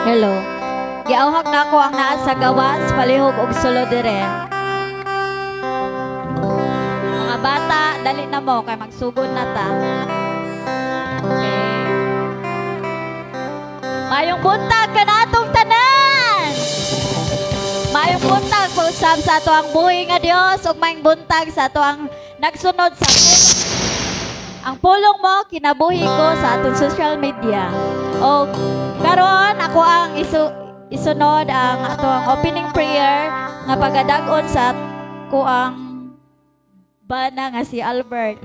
Hello. Giawhag nako ang naa sa gawas, palihog og sulod dire. Mga bata, dali na mo kay magsugod na ta. Okay. Mayong buntag kanatong tanan. Mayong buntag pag-usab sa ato ang buhi nga Dios ug mayong buntag sa ato ang nagsunod sa ang pulong mo kinabuhi ko sa atong social media. O karon ako ang isunod ang ato ang opening prayer nga pagadag-on sa ko ang bana nga si Albert.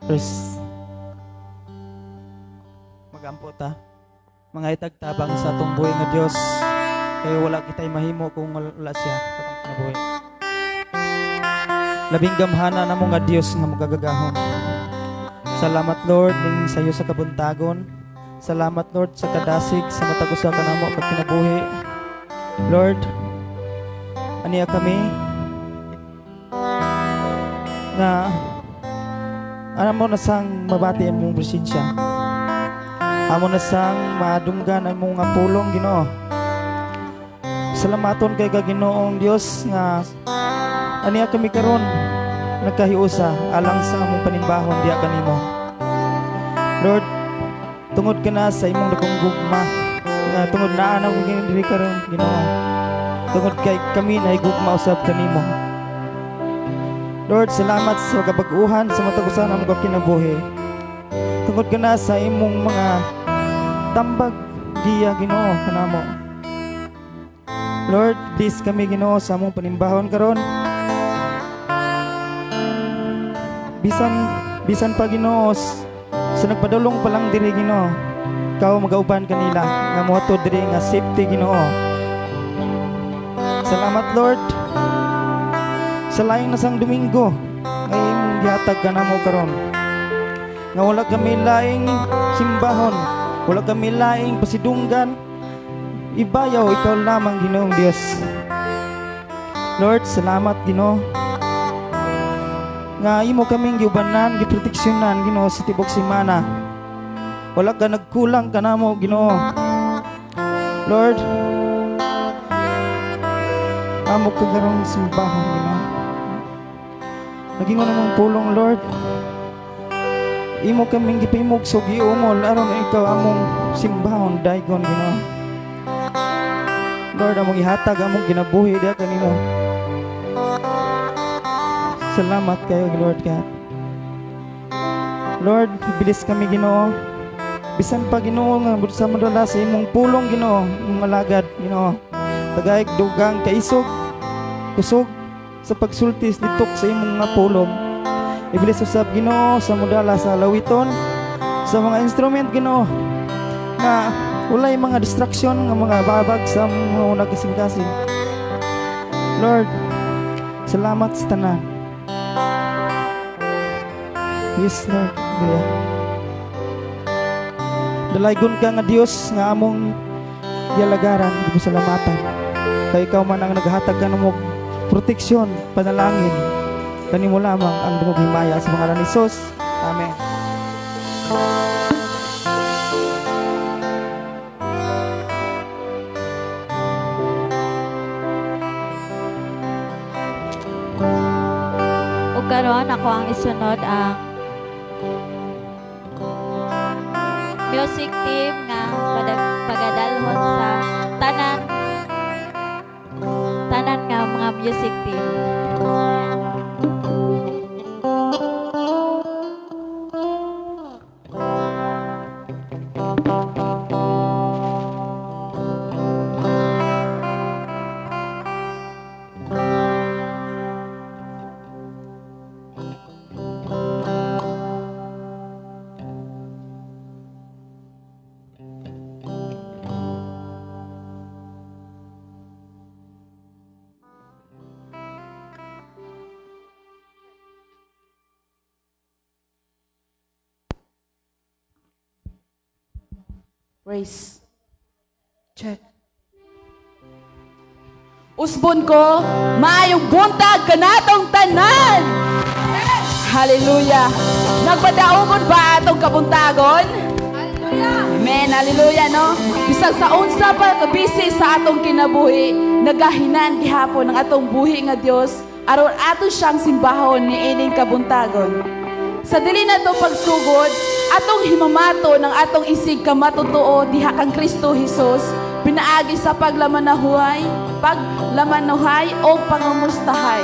First, magampo ta. Mga itagtabang sa atong buhi nga Dios. Kay wala kita'y mahimo kung wala siya sa atong kinabuhi. Labing gamhana namo nga Dios nga magagagahom. Salamat, Lord, ning sayo sa kabuntagon. Salamat, Lord, sa kadasig sa matag usa kanamo kag kinabuhi. Lord, aniya kami nga amo na sang mabati ang mong presensya. Amo na sang madunggan ang mong nga pulong, Ginoo. Salamaton kay ka, Ginoong Dios, nga aniya kami karon nagkahiusa alang sa among panimbahon diya kanimo. Lord, tungod ka na sa imong dakong gugma nga tungod naa na mo diri karon, Ginoo. Tungod kay kami nahigugma usab kanimo. Lord, salamat sa kabag-uhan sa matag usa namo ka kinabuhi. Tungod ka na sa imong mga tambag giya, Ginoo, kanamo. Lord, please kami, Ginoo, sa among panimbahon karon. Bisan pa, Ginoo, sa nagpadulong pa lang diri, Ginoo, ikaw magauban kanila nga moadto diri nga safety, Ginoo. Salamat, Lord, sa laing nasang Domingo nga imong gihatag kanamo karon. Nga wala kami laing simbahon, wala kami laing pasidunggan, ibayaw ikaw lamang, Ginoong Dios. Lord, salamat, Ginoo, nga imo kaming giubanan, giproteksyonan, Ginoo, sa tibok semana. Wala ka nagkulang kanamo, Ginoo. Lord, amo ka karong simbahon, Ginoo. Nagingon namang pulong, Lord. Imo kaming gipahimugso, giungol aron ikaw among simbahon daygon, Ginoo. Lord, among ihatag among kinabuhi diha kanimo. Salamat kayo, Lord God. Lord, bilis kami, Ginoo. Bisan pa, Ginoo, nga sa madala sa imong pulong, Ginoo, imong alagad, Ginoo. Tagay dugang kaisog, kusog sa pagsultis litok sa imong nga pulong. Ibilis usab, Ginoo, sa modala sa lawiton, sa mga instrument, Ginoo, nga walay mga distraction nga mga babag sa mga nagkasing-kasing. Lord, salamat sa tanan. Yes, Lord. Yeah. Dalaygon ka nga Dios nga among gialagaran, ug salamatan. Kay ikaw man ang naghatag kanamo proteksyon, panalangin. Kanimo lamang ang dungog himaya sa pangalan ni Jesus. Amen. Ug karon ako ang isunod ang music team nga pagadalhon sa tanan nga mga music team. Praise. Check. Usbon ko, maayong buntag kanatong tanan. Hallelujah. Nagpadaugon ba atong kabuntagon? Hallelujah. Amen. Hallelujah, no? Bisag sa unsa pa kabisi sa atong kinabuhi, nagahinan gihapon ang atong buhi nga Dios aron ato siyang simbahon niining kabuntagon. Sa dili na to pagsugod, atong himamato ng atong isig kamatutuo diha kang Kristo Hesus, pinaagi sa paglamanahuay o pangamustahay.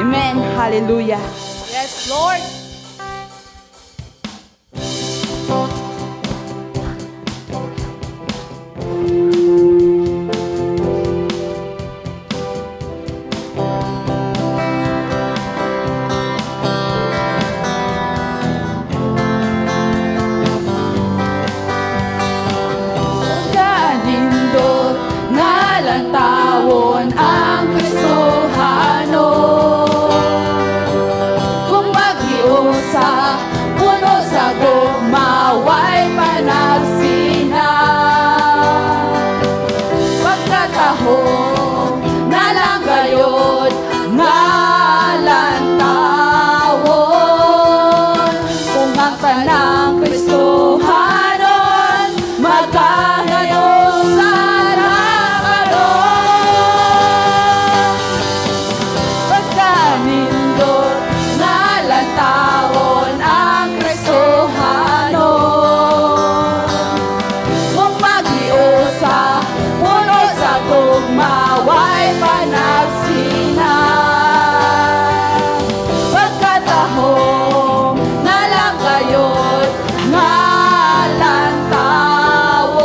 Amen. Hallelujah. Yes, Lord. Kanindot nga lantawon ang Kristohano. Kung magiusa, puno sa gugma, way panagsina. Pagkatahong na lang gayod nga lantawon. Kung ang tanang Kristohanon, magkahayo sa karon. Pagkanindot nga lantawon ang Kristohanon. Kung magiusa, puno sa gugma, way panagsina. Pagkatahong na lang gayod nga lantawon.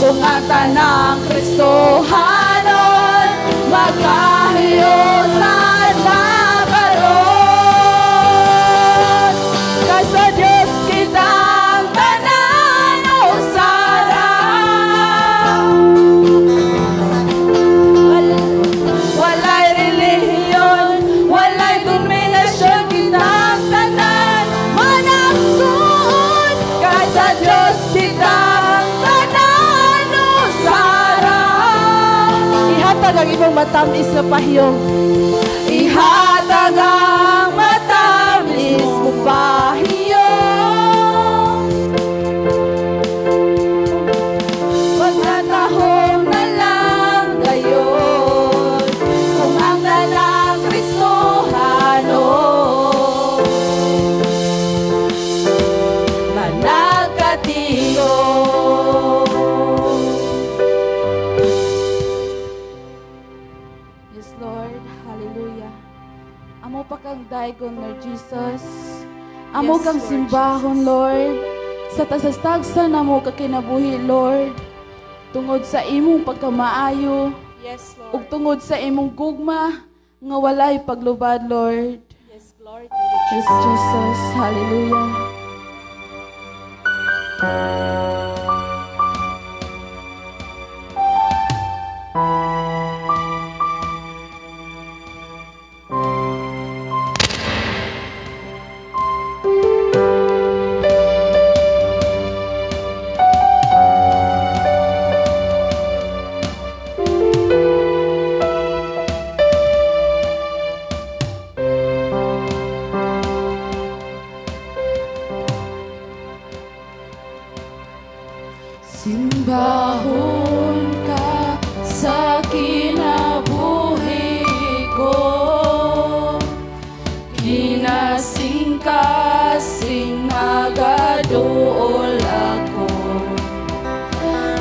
Kung ang tanang Kristohanon, magkahiyosan na karon. Kay sa Diyos kitang tanan usara. Walay relihiyon, walay dominasyon, kitang tanan managsuon. Kay sa Diyos kitang tanan usara. Ihatag ang imong matamis nga pahiyong. Ihatag ang matamis mo pahiyong. Pagkatahong na lang gayon, kung ang tanang Kristohano managkatiyo. Yes, Lord. Hallelujah. Amo pa kang daigon, Lord Jesus. Amo Yes, kang Lord simbahon, Jesus. Lord. Sa tasastagsa na mo kakinabuhi, Lord. Tungod sa imong pagkamaayo, Yes, ug Lord. tungod sa imong gugma, nga walay paglubad, Lord. Yes, Lord. Thank you, Yes, Jesus. Hallelujah. Simbahon ka sa kinabuhi ko, kinasingkasing nagaduol ako.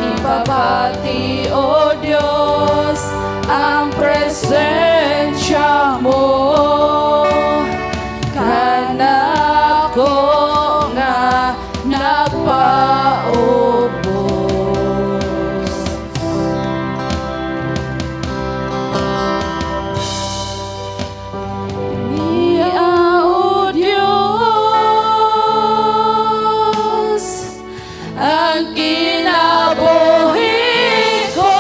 Ipapati, O Diyos, ang presensya mo kanako nga nagpaubos. Niya, O Diyos, ang kinabuhi ko.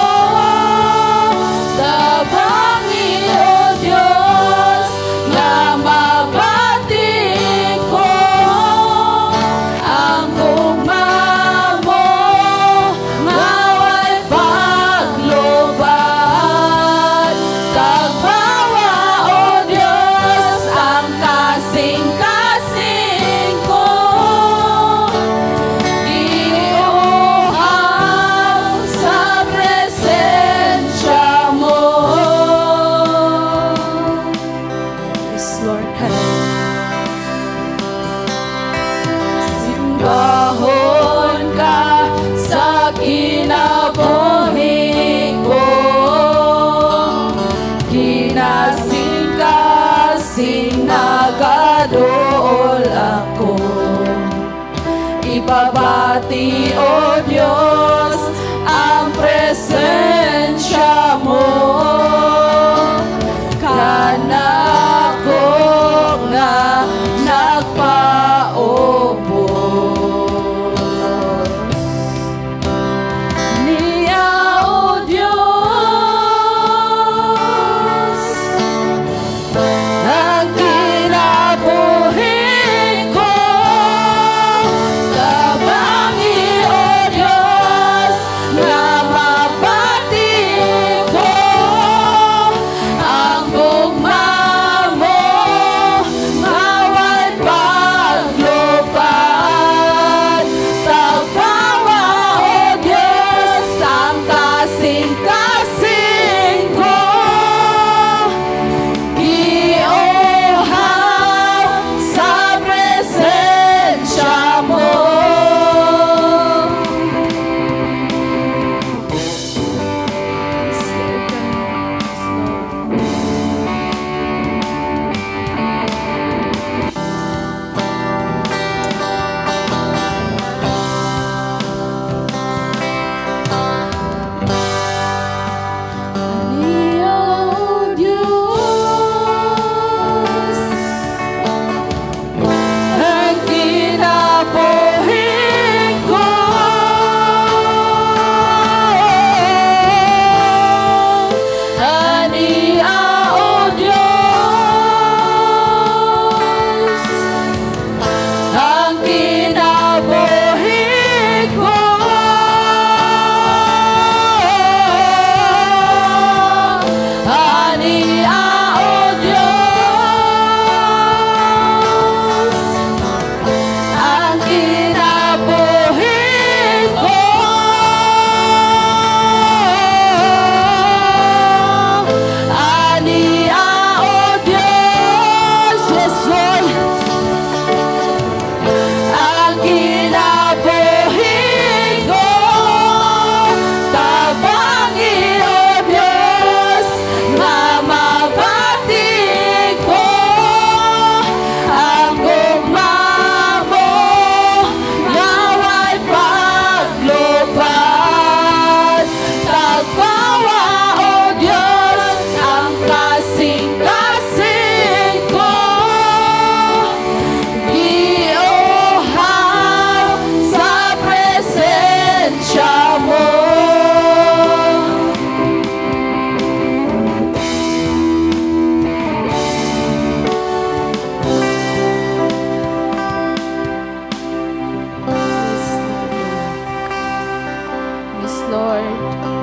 Lord.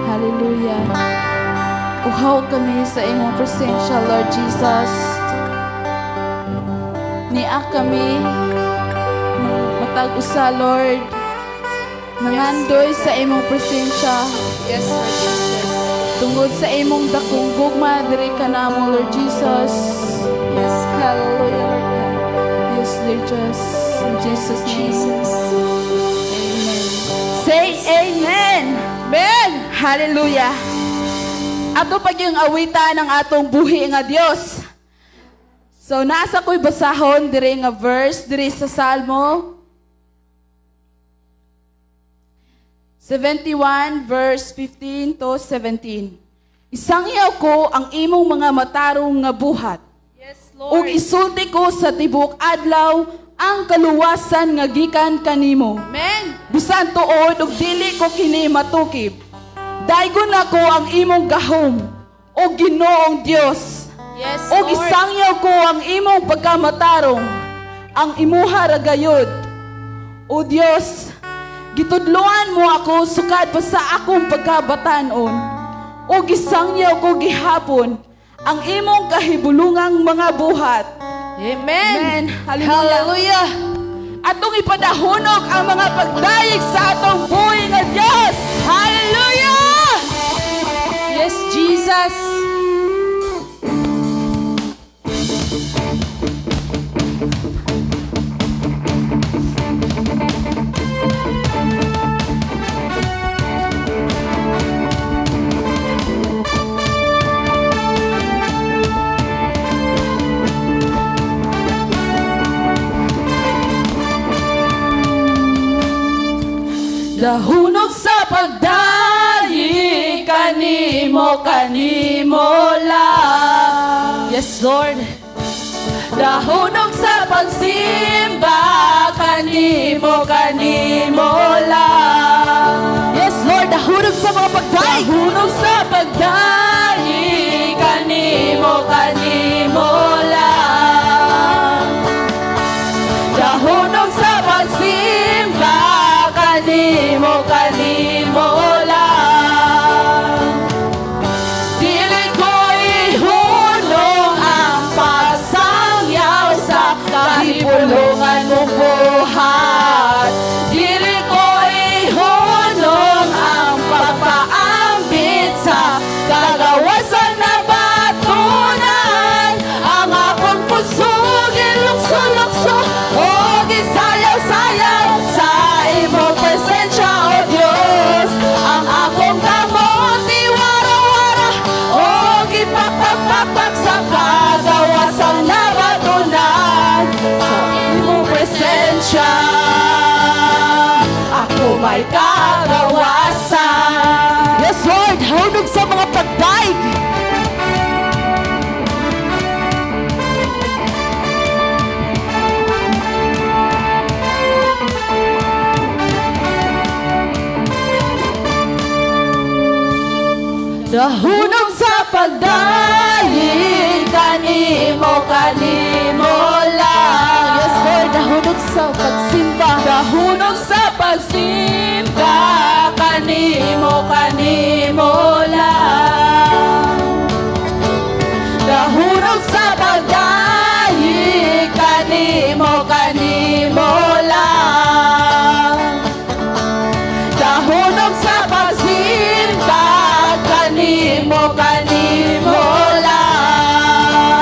Hallelujah. Uhaw kami sa imong presensya, Lord Jesus. Nia kami matag usa, Lord. Nangandoy sa imong presensya. Yes, Lord Jesus. Tungod sa imong dakong gugma diri kanamo, Lord Jesus. Yes, hallelujah, Lord God. Yes, Lord Jesus. In Jesus' name. Jesus. Amen. Say amen. Amen. Hallelujah. Ato pag yung awitan ng atong buhi nga Dios. So nasa ko'y basahon diri nga verse diri sa Salmo 71 verse 15 to 17. Isangyaw ko ang imong mga matarong nga buhat. Yes, Ug Lord. isulti ko sa tibok adlaw ang kaluwasan nga gikan kanimo. Amen. Bisan tuod ug dili ko kini matukib. Daygon nako ang imong gahom o Ginoong Dios. Yes, Ug Lord. isangyaw ko ang imong pagkamatarong, ang imuha ra gayud. O Dios, gitudloan mo ako sukad pa sa akong pagkabatanon. Ug isangyaw ko gihapon ang imong kahibulungang mga buhat. Amen. Amen. Hallelujah. Hallelujah. Atong ipadahunok ang mga pagdayeg sa atong buhi nga Dios. Hallelujah. Yes, Jesus. Dahunok sa pagdayi kanimo, kanimo lang. Yes, Lord. Dahunok sa pagsimba kanimo, kanimo lang. Yes, Lord. Dahunok sa mga pagdaig. Dahunok sa pagdayi kanimo, kanimo lang. Dahunok sa pagsimba kanimo, kanimo lang. Dili ko ihunong ang pagsangyaw sa kahibulungan mong buhat. Dili ko ihunong ang pagpaambit sa kagawasan na batunan. Ang akong puso gilukso-lukso o gisayaw-sayaw sa imong presensya, O Diyos. Ang akong kamot iwara-wara o gipakpakpakpak sa kagawasan na batunan sa imong presensya. Ako may kagawasan. Yes, Lord. Dahunok sa mga pagdaig. Dahunok sa pagdaig kanimo, kanimo lang. Yes, Lord. Dahunok sa pagsimba. Dahunok sa pagsimba kanimo, kanimo lang. Dahunok sa pagdaig kanimo, kanimo lang. Dahunok sa pagsimba kanimo, kanimo lang.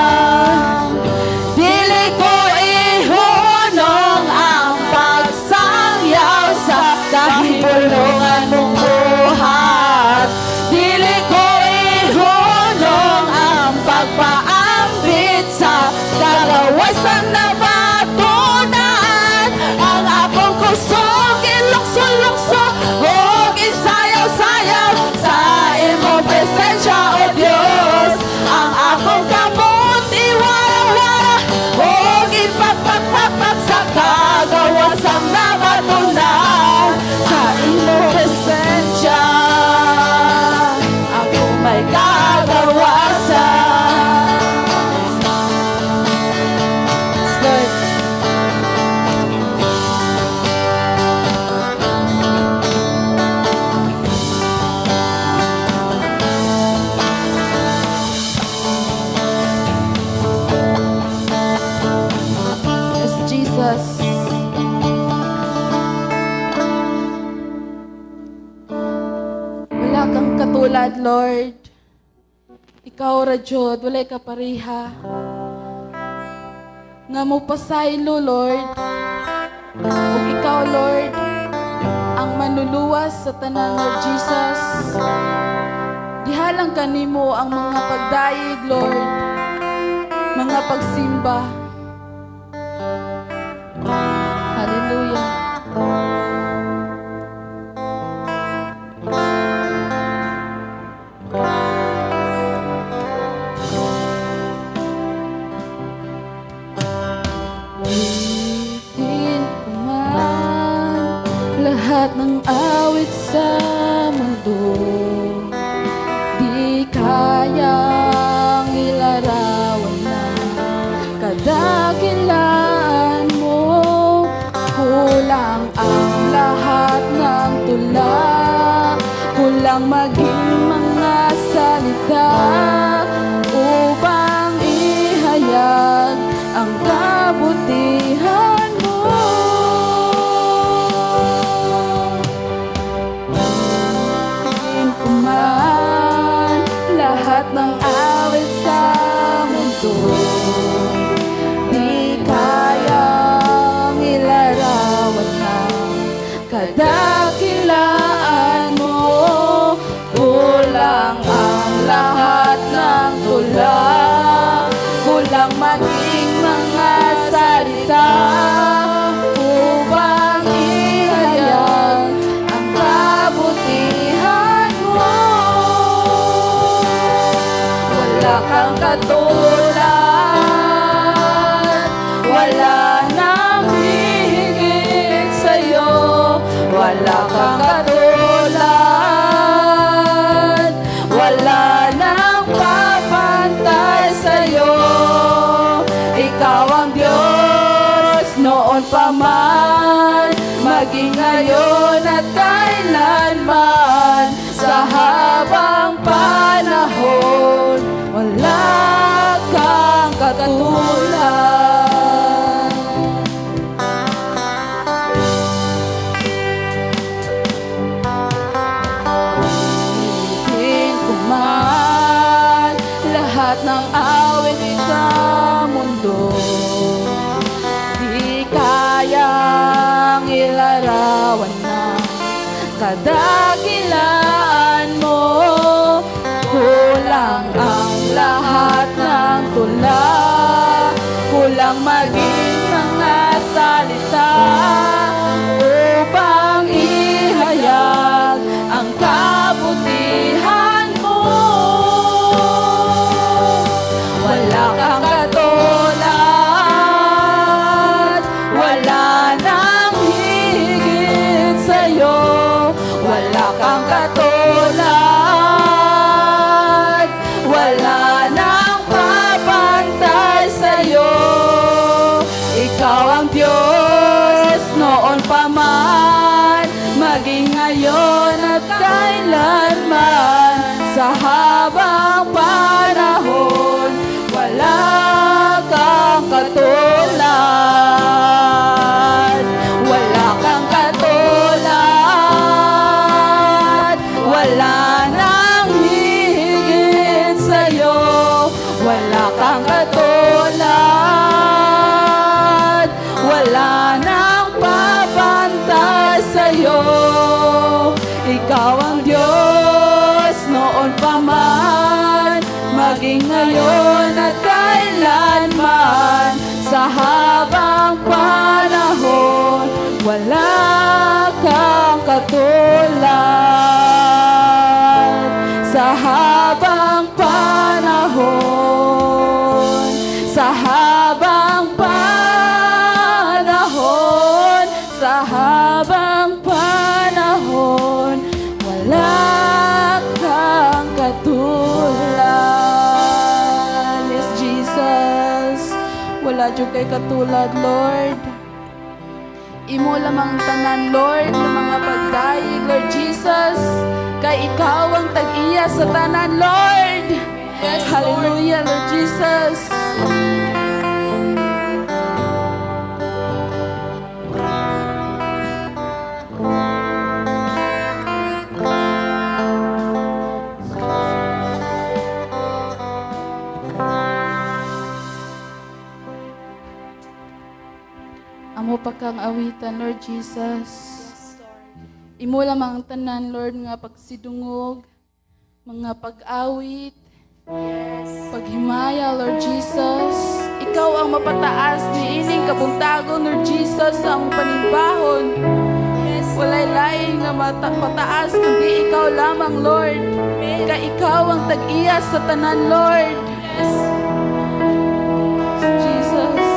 Dili ko ihunong ang pagsangyaw sa kahibulungan mong buhat. Dili ko ihunong ang pagpaambit sa kagawasan na batunan. Ang akong kusog ilukso-lukso ug isayaw-sayaw. Wala kang katulad, Lord. Ikaw ra jud, walay kapareha nga mo pasaylo, Lord. Ug ikaw, Lord, ang manluluwas sa tanan, Lord Jesus. Gihalang kanimo ang mga pagdayeg, Lord. Mga pagsimba. Hallelujah. Awitin ko man lahat ng awit sa mundo, di kayang ilarawan na kadakilaan mo. Kulang ang lahat ng tula, kulang maging mga salita upang ihayag ang kabutihan mo. Awitin ko man lahat ng awit sa mundo, di kayang ilarawan ang kadakilaan mo. Kulang ang lahat ng tula, kulang maging mga salita upang ihayag ang kabutihan mo. Wala kang katulad, wala nang hihigit sa'yo. Wala kang katulad, wala nang papantay sa'yo. Ikaw ang Diyos noon pa man, maging ngayon at kailanman. Sa habang panahon, wala kang katulad. Awitin ko man lahat ng awit sa mundo, di kayang ilarawan na kadakilaan mo. Kulang ang lahat ng tula, kulang maging mga salita upang ihayag ang kabutihan mo. Wala kang katulad, wala nang higit sa'yo. Wala kang katulad, wala nang papantay sa'yo. Ikaw ang Diyos noon pa man, maging ngayon at kailanman. Sa habang panahon, wala kang katulad. Wala kang katulad, wala nang hihigit sa'yo. Wala kang katulad, wala nang papantay sa'yo. Ikaw ang Diyos noon pa man, maging ngayon at kailanman. Sa habang panahon, wala kang katulad. Sa habang panahon, sa habang panahon, sa habang panahon, wala kang katulad. Yes, Jesus, wala jud kay katulad, Lord. Imo lamang tanan, Lord, ng mga pagdayeg, Lord Jesus. Kay ikaw ang tag-iya sa tanan, Lord. Yes, Hallelujah, Lord Jesus. Imo pa kang awitan, Lord Jesus. Imo lamang ang tanan, Lord, nga pagsidungog, mga pag-awit, paghimaya, Lord Jesus. Ikaw ang mapataas niining kabuntagon, Lord Jesus, sa among panimbahon. Walay laing nga mataas kundi ikaw lamang, Lord. Kay ikaw ang tag-iya sa tanan, Lord. Jesus.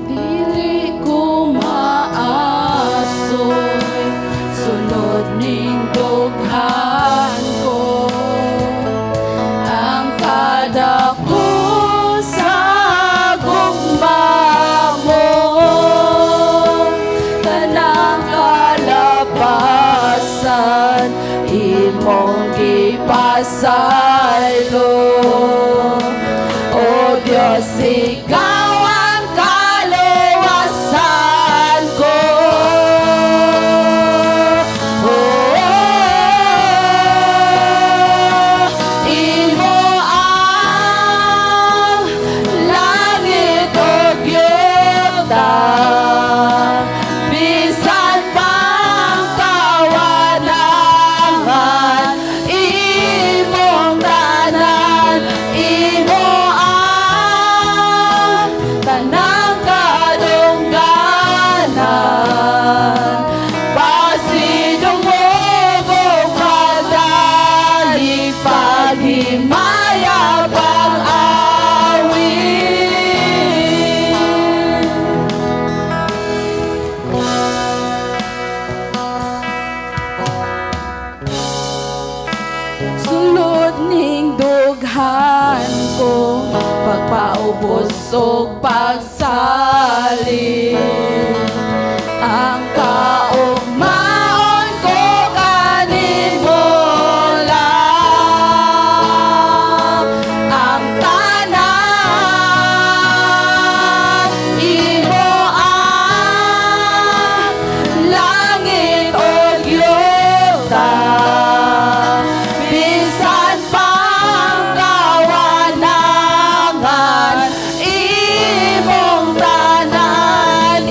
Dili ko maasoy, sulod ning dughan ko ang kadako sa gugma mo, tanang kalapasan imong gipasaylo. O Diyos, ikaw ang kaluwasan ko. Oh, imo ang langit ug yuta, bisan pang kawanangan, imong tanan, imo ang tanang kadungganan. Pasidungog ug pagdali, paghimaya, pag-awit. Sulod ning dughan ko, pagpaubos ug pagsalig ang kaugmaon ko kanimo lang. Ang tanan, imo ang langit ug yuta, bisan pang kawanangan, imong tanan,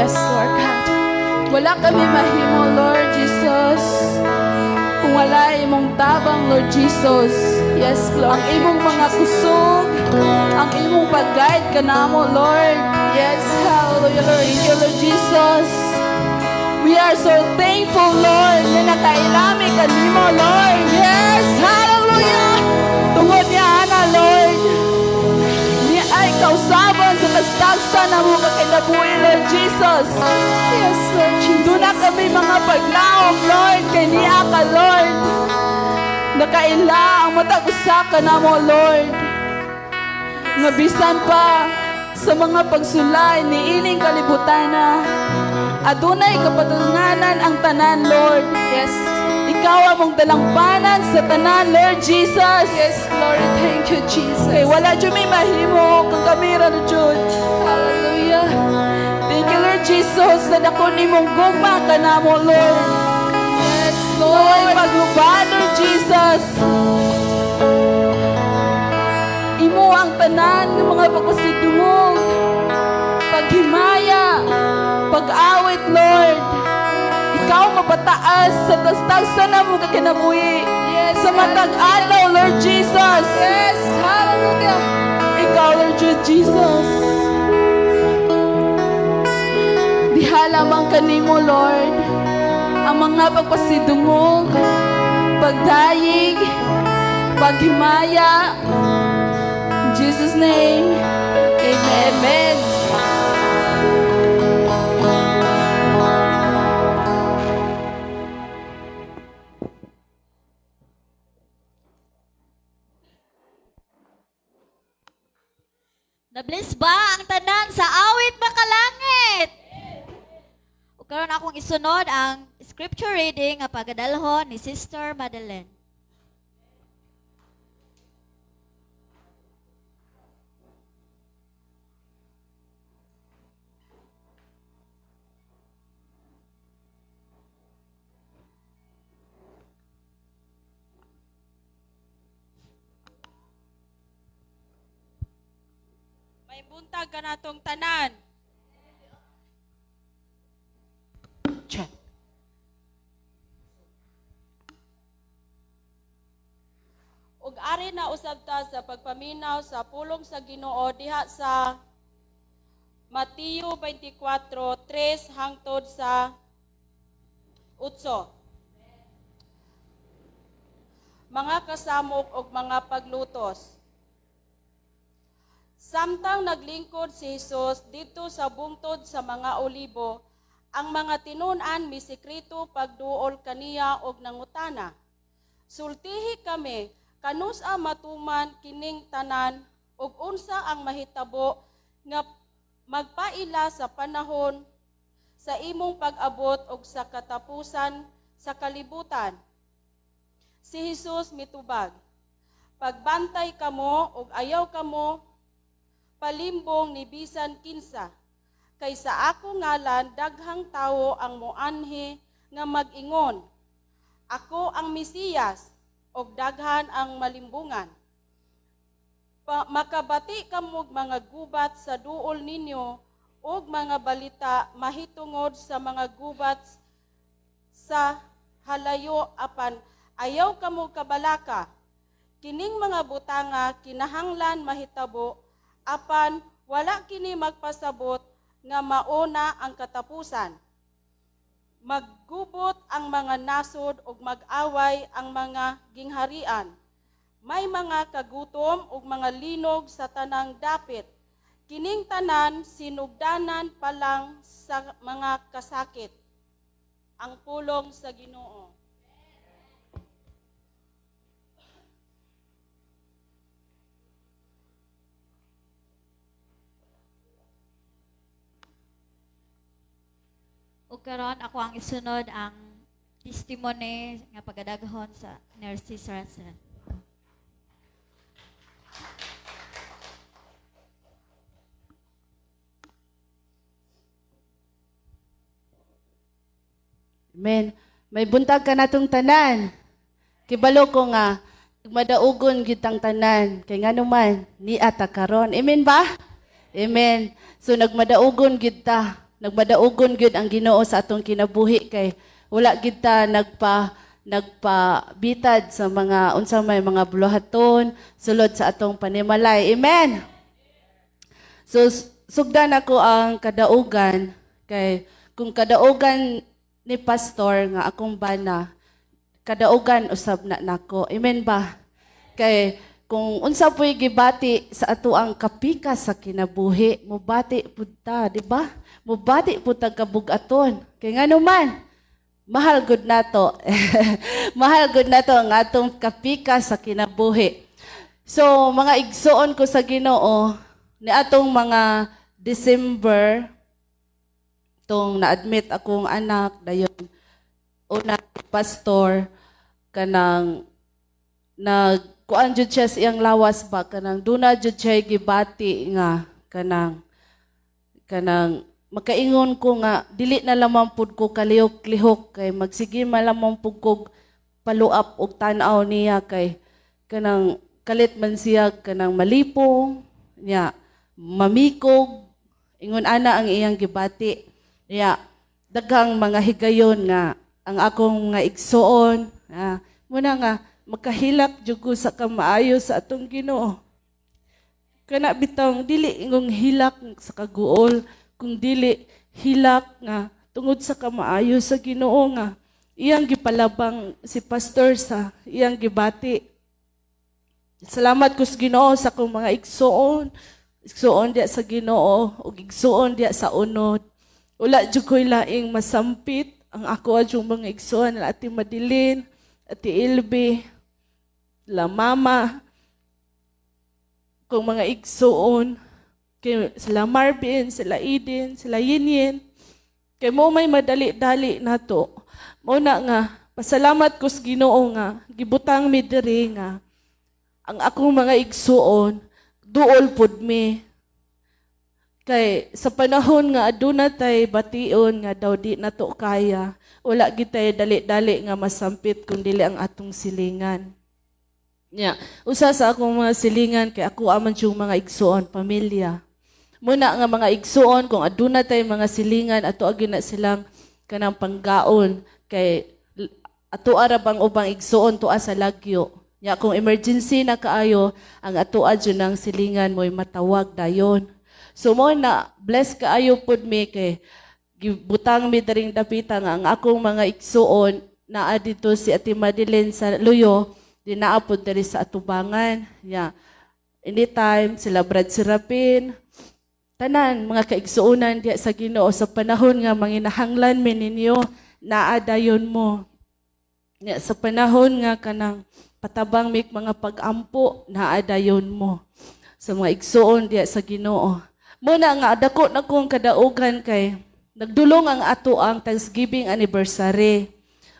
Yes, Lord God. Wala kami mahimo, Lord Jesus, kung wala imong tabang, Lord Jesus. Yes, Lord. Ang imong mga kusog, ang imong pag-guide kanamo, Lord. Yes, hallelujah, Lord. Thank you, Lord Jesus. We are so thankful, Lord, na nakaila mi kanimo, Lord. Yes, hallelujah. Tungod niya, ana, Lord. Ni ay kausaban sa tagsa namo ka kinabuhi, Lord Jesus. Yes, Lord Jesus. Duna kami mga paglaom, Lord, kay niya ka, Lord. Nakaila ang matag usa ka namo, Lord. Nga bisan pa sa mga pagsulay ni ining kalibutan na adunay kapadulnganan ang tanan, Lord. Yes. Ikaw among dalangpanan sa tanan, Lord Jesus. Yes, Lord. Thank you, Jesus. Kay wala jud may mahimo kung kami ra, Jud. Hallelujah. Thank you, Lord Jesus, sa dako nimong gugma kanamo, Lord. Yes, Lord, Lord. pagluban, Lord Jesus. Imo ang tanan ng mga pagpasidungog, paghimaya, pag-awit, Lord. Ikaw mapataas sa tagsa namo ka kinabuhi. Yes, Sa matag adlaw, Lord Jesus. Yes, hallelujah. Ikaw, Lord Jesus. Diha lamang kanimo, Lord, ang mga pagpasidungog, pagdayig, paghimaya. In Jesus' name, amen. Amen. Na-bless ba ang tanan sa awit makalangit? Ug karon akong isunod ang scripture reading nga pagadalhon ni Sister Madeleine. May buntag kanatong tanan. Check. Ug ari na usab ta sa pagpaminaw sa pulong sa Ginoo diha sa Mateo 24:3 hangtod sa 8. Mga kasamok ug mga paglutos. Samtang naglingkod si Jesus didto sa bungtod sa mga olibo, ang mga tinun-an misikreto pagduol kaniya og nangutana: "Sultihi kami, kanus-a matuman kining tanan ug unsa ang mahitabo nga magpaila sa panahon sa imong pag-abot ug sa katapusan sa kalibutan?" Si Jesus mitubag, "Pagbantay kamo ug ayaw kamo palimbong ni bisan kinsa, kay sa ako ngalan daghang tawo ang moanhi nga mag-ingon, 'Ako ang Mesiyas,' ug daghan ang malimbungan. Makabati kamog mga gubat sa duol ninyo ug mga balita mahitungod sa mga gubat sa halayo, apan ayaw kamo kabalaka. Kining mga butanga kinahanglan mahitabo, apan wala kini magpasabot nga mauna ang katapusan. Maggubot ang mga nasod ug mag-away ang mga gingharian. May mga kagutom ug mga linog sa tanang dapit. Kining tanan sinugdanan pa lang sa mga kasakit." Ang pulong sa Ginoo. Ug karon ako ang isunod ang testimony nga pagadaghon sa Nurse Russell. Amen. May buntag ka natong tanan. Kibalo ko nga, madaugon gyud tang tanan. Kay ngano man, ni ata karon. Amen ba? Amen. So nagmadaugon gyud ta. Nagmadaugon gyud ang Ginoo sa atong kinabuhi kay wala gid ta nagpabitad sa mga unsa may mga buluhaton sulod sa atong panimalay. Amen. So sugdan ako ang kadaugan kay kung kadaugan ni pastor nga akong bana, kadaugan usab na nako. Amen ba? Kay kung unsa po'y gibati sa ato ang kapika sa kinabuhi, mubati pud ta, di ba? Mubati pud ta kabugaton. Kay ngano man, mahal gud nato. Mahal gud nato ang atong kapika sa kinabuhi. So, mga igsuon ko sa Ginoo, ni atong mga December, tong na-admit akong anak, dayon una pastor kanang nag kuan jud siya sa iyang lawas ba, kanang duna jud siya gibati nga kanang makaingon ko nga dili na lamang pud ko kalihok-lihok kay magsige man lamang pud kog follow-up og tan-aw niya kay kanang kalit man siya, kanang malipong niya, mamikog, ingon ana ang iyang gibati niya. Daghang mga higayon nga ang akong nga igsuon, muna nga makahilak jud ko sa kamaayo sa atong Ginoo. Kana bitawng dili ingong hilak sa kaguol, kung dili hilak nga tungod sa kamaayo sa Ginoo nga iyang gipalabang si pastor sa iyang gibati. Salamat ko sa Ginoo sa akong mga igsuon, igsuon diya sa Ginoo ug igsuon diya sa unod. Wala jud ko'y laing masampit. Ang ako adjong mga igsuon, Ate Madeline, Ate Ilby, la mama, kung mga igsuon, kay sila Marvin, sila Eden, sila Yinyin, kay mo may madali-dali nato. Mo na nga, pasalamat ko sa Ginoo nga, gibutang mi diri nga, ang akong mga igsuon, duol pud mi. Kay sa panahon nga aduna tay bation nga daw di nato kaya, wala gitay dali-dali nga masampit kung dili ang atong silingan. Nya, usa sa akong mga silingan kay ako aman yung mga igsuon, pamilya. Muna nga mga igsuon, kung aduna tay mga silingan, ato agi na silang kanang panggaon kay ato ara bang ubang igsuon tuwa sa lagyo. Nya kung emergency na kaayo, ang ato adyo ng silingan mo'y matawag dayon. So mo na bless kaayo pud mi kay gibutang mi daring dapita nga ang akong mga igsuon naa dito si Ate Madeline sa Luyo, di naa pod diri sa atubangan. Ya. Anytime sila Brad Serapin, tanan mga kaigsuonan diya sa Ginoo, sa panahon nga manginahanglan mi ninyo, naa dayon mo. Nya sa panahon nga kanang patabang mig mga pag-ampo, naa dayon mo sa mga igsuon diya sa Ginoo. Muna nga dako na kong kadaugan kay nagdulong ang ato ang Thanksgiving anniversary.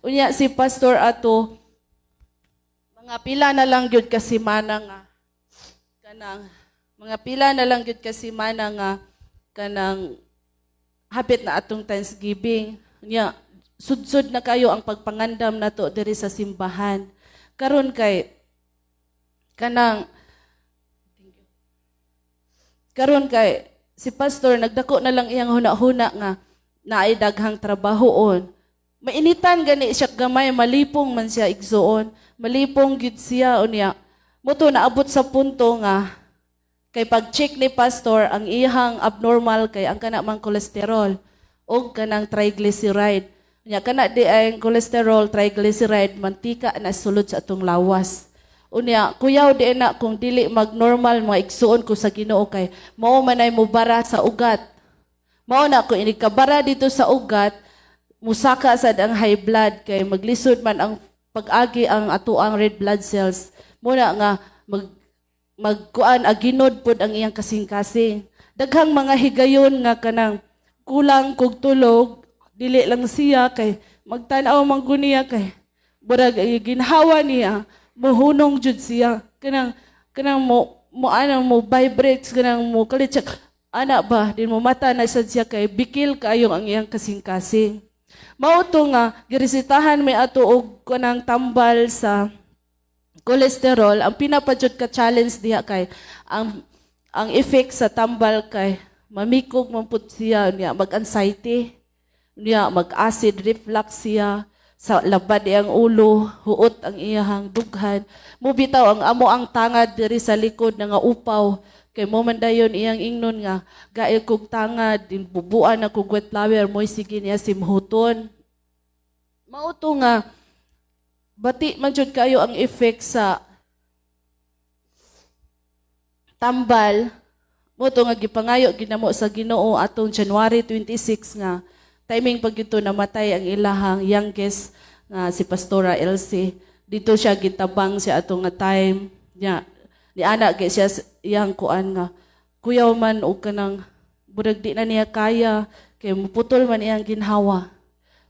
Unya si pastor ato mga pila na lang gyud ka semana nga kanang mga pila na lang gyud ka semana nga kanang hapit na atong Thanksgiving. Unya sudsud na kayo ang pagpangandam nato diri sa simbahan. Karon kay kanang karon kay si pastor nagdako na lang iyang huna-huna nga naay daghang trabahoon. Mainitan gani siya gamay, malipong man siya, igsuon. Malipong gyud siya unya. Mo to naabot sa punto nga kay pag-check ni pastor ang iyang abnormal kay ang kana mang cholesterol og kanang triglyceride. Unya kana di ay cholesterol, triglyceride, mantika na sulod sa atong lawas. Unya, kuyaw di na kung dili mag-normal, mga igsuon ko sa Ginoo, kay mao man ay mubara sa ugat. Mao na kung inikabara dito sa ugat, musaka sad ang high blood kay maglisod man ang pag-agi ang atoang red blood cells. Muna nga magkuan aginod pod ang iyang kasing-kasing. Daghang mga higayon nga kanang kulang kog tulog, dili lang siya kay magtan-aw man gud niya kay burag ay ginhawa niya, mohunong jud siya. Kanang mo mo anang mo vibrates, kanang mo kalit siya ana ba din mo mata na sad siya kay bikil kaayo ang iyang kasing-kasing. Mao to nga giresetahan may ato og kanang tambal sa cholesterol. Ang pinapadyod ka challenge diha kay ang effect sa tambal kay Mamikog man pud siya niya, mag-anxiety niya, mag-acid reflux siya sa labad iyang ulo, huot ang iyahang dughan. Mo bitaw ang amo ang tangad diri sa likod na nga upaw kay mo man dayon iyang ingnon nga gail kog tangad din, bubuan na kog wet flower, mo'y sige niya simhuton. Mao to nga bati man jud kayo ang effect sa tambal. Mo to nga gipangayo ginamo sa Ginoo atong January 26 nga timing pag ito namatay ang ilahang youngest nga si Pastora Elsie. Dito siya gitabang siya ato nga time nya ni ana kay siya iyang kuan nga kuyaw man og kanang burag di na niya kaya kay muputol man iyang ginhawa,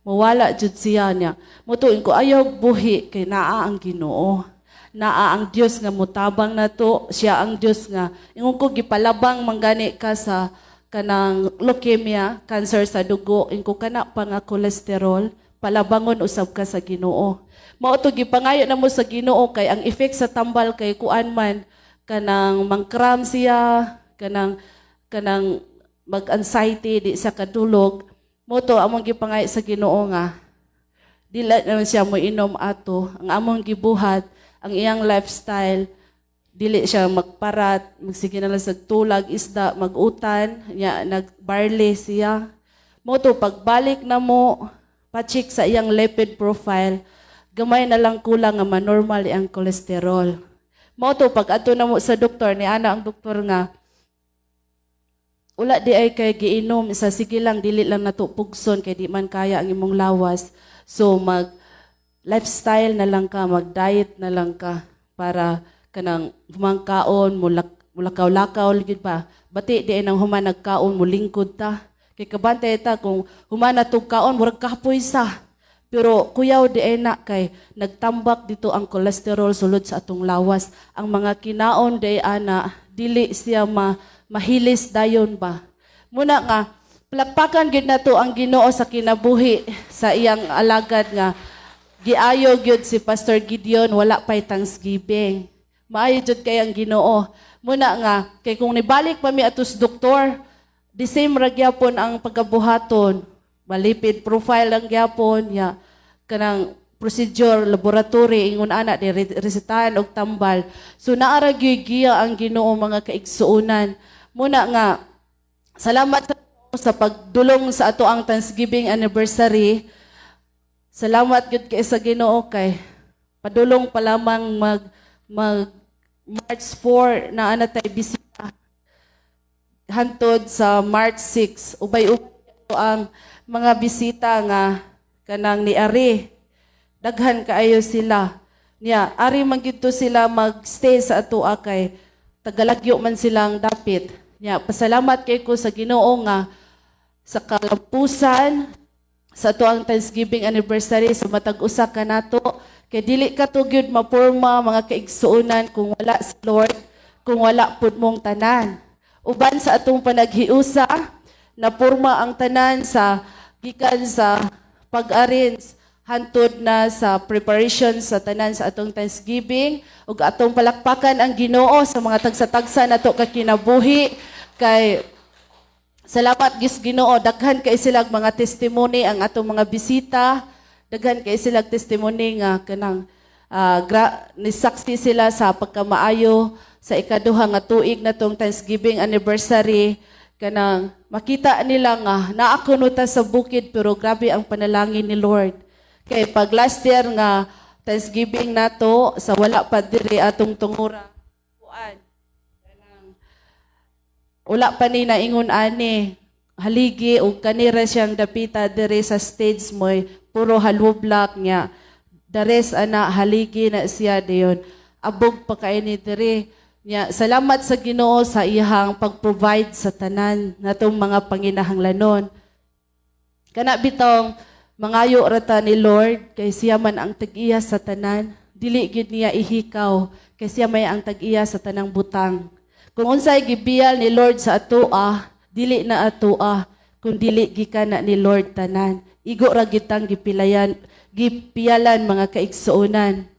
mawala jud siya niya. Mutuin ko ayaw buhi kay naa ang Ginoo, naa ang Dios nga mutabang nato. Siya ang Dios nga ingon ko gipalabang manggani ka sa kanang leukemia, cancer sa dugo, inko kana pa nga cholesterol, palabangon usab ka sa Ginoo. Mao to gipangayo na mo sa Ginoo kay ang effect sa tambal kay kuan man, kanang mangkram siya, kanang mag-anxiety, di sa kadulog. Mo to among gipangayo sa Ginoo nga dili naman siya mo inom ato. Ang among gibuhat, ang iyang lifestyle, dili siya magparat, magsige na lang sa tulag, isda, magutan, nya nag-barley siya. Mo to pagbalik na mo, pa-check sa iyang lipid profile, gamay na lang kulang nga manormal iyang cholesterol. Mo to pag ato na mo sa doktor, ni ana ang doktor nga, wala di ay kay giinom sa sige lang, dili lang nato pugson kay di man kaya ang imong lawas. So mag lifestyle na lang ka, mag diet na lang ka para kanang humangkaon mulak mulakaw-lakaw gid pa. Bati di ay nang human nagkaon mo lingkod ta kay kabantay ta kung human na kaon murag kapoy sa, pero kuyaw di ay na kay nagtambak dito ang cholesterol sulod sa atong lawas. Ang mga kinaon di ay ana dili siya ma mahilis dayon ba. Muna nga palakpakan gyud nato ang Ginoo sa kinabuhi sa iyang alagad nga giayo gyud si Pastor Gideon wala pay Thanksgiving. Maayo jud kay ang Ginoo. Muna nga kay kung nibalik pa mi atos doktor, the same ra gyapon ang pagabuhaton. Malipid profile lang gyapon ya, kanang procedure, laboratory, ingon ana di resetahan og tambal. So naara gyud giya ang Ginoo, mga kaigsuonan. Muna nga salamat sa pagdulong sa ato ang Thanksgiving anniversary. Salamat gyud kay sa Ginoo kay padulong pa lamang mag mag March 4 na ana tay bisita hantod sa March 6, ubay-ubay ang mga bisita nga kanang niari. Daghan kaayo sila niya, ari man gid to sila magstay sa atoa kay tagalagyo man silang dapit niya. Pasalamat kay ko sa Ginoo nga sa kalampusan sa ato ang Thanksgiving anniversary sa matag usa ka nato kay dili ka to gyud maporma, mga kaigsuonan, kung wala sa Lord, kung wala pud mong tanan uban sa atong panaghiusa. Napurma ang tanan sa gikan sa pag-arrange hantod na sa preparation sa tanan sa atong Thanksgiving, ug atong palakpakan ang Ginoo sa mga tagsa-tagsa nato ka kinabuhi kay salamat gis Ginoo, daghan kay silag mga testimony ang atong mga bisita. Daghan kay silag testimony nga kanang nisaksi sila sa pagkamaayo sa ikaduha nga tuig na tong Thanksgiving anniversary, kanang makita nila nga naa kuno ta sa bukid pero grabe ang panalangin ni Lord. Kay pag last year nga Thanksgiving nato sa wala pa diri atong tungura, kuan, kanang wala pa ni naingon ani haligi og kanira siyang dapita diri sa stage, moy puro hollow block niya. The rest ana haligi na siya diyon, abog pa kay ni diri niya. Salamat sa Ginoo sa iyang pag-provide sa tanan natong mga panginahanglanon. Kana bitong mangayo ra ta ni Lord kay siya man ang tag-iya sa tanan. Dili gyud niya ihikaw kay siya may ang tag-iya sa tanang butang. Kung unsay gibiyal ni Lord sa atoa, dili na atoa kung dili gikan na ni Lord tanan. Igo ra gitang gipilayan, gipiyalan, mga kaigsuonan.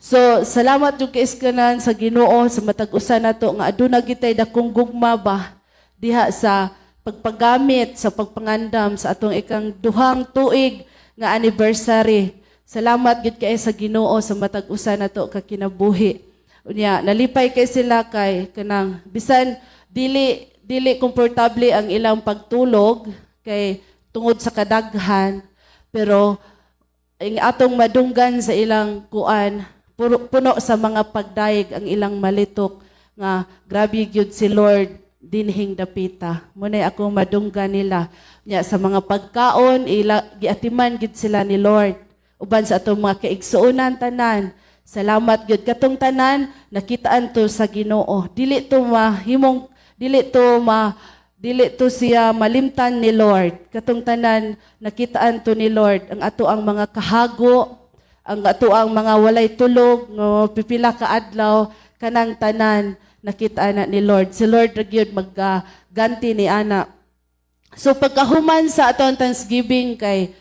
So, salamat yung kaiskanan sa Ginoo sa matag usa nato nga aduna gitay dakong gugma ba diha sa pagpagamit sa pagpangandam sa atong ikang duhang tuig nga anniversary. Salamat gid kay sa Ginoo sa matag usa nato ka kinabuhi. Unya, nalipay kay sila kay kanang bisan dili dili komportable ang ilang pagtulog kay tungod sa kadaghan, pero ang atong madunggan sa ilang kuan, puno sa mga pagdayeg ang ilang malitok nga grabe gyud si Lord dinhing dapita. Munay akong madunggan nila nya sa mga pagkaon, ila giatiman gyud sila ni Lord uban sa atong mga kaigsuonan tanan. Salamat gyud katong tanan nakitaan to sa Ginoo. Dili to mahimong, dili to siya malimtan ni Lord. Katong tanan nakitaan to ni Lord ang ato ang mga kahago, ang ato ang mga walay tulog nga pipila ka adlaw, kanang tanan nakita na ni Lord. Si Lord ra gyud magganti ni ana. So pagkahuman sa aton Thanksgiving kay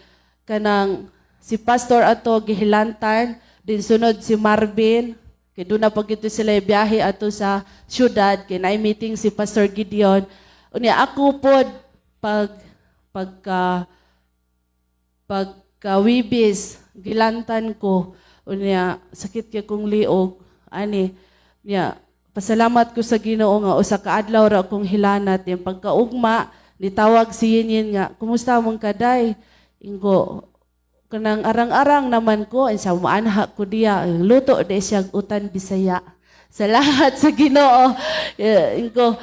kanang si Pastor ato gihilantan, din sunod si Marvin kay doon na pag ito sila biyahe ato sa syudad kay naay meeting si Pastor Gideon. Unya ako pod pag pagka pagka-Wibis gilantan ko. Unya sakit kay kong liog ani. Unya pasalamat ko sa Ginoo nga usa ka adlaw ra akong hilanat. Yung pagkaugma nitawag si Yin nga, "Kumusta mong kaday?" Ingo kanang arang-arang naman ko sa maanha ko diya, luto di siya utan Bisaya. Sa lahat sa Ginoo. Eh, ingo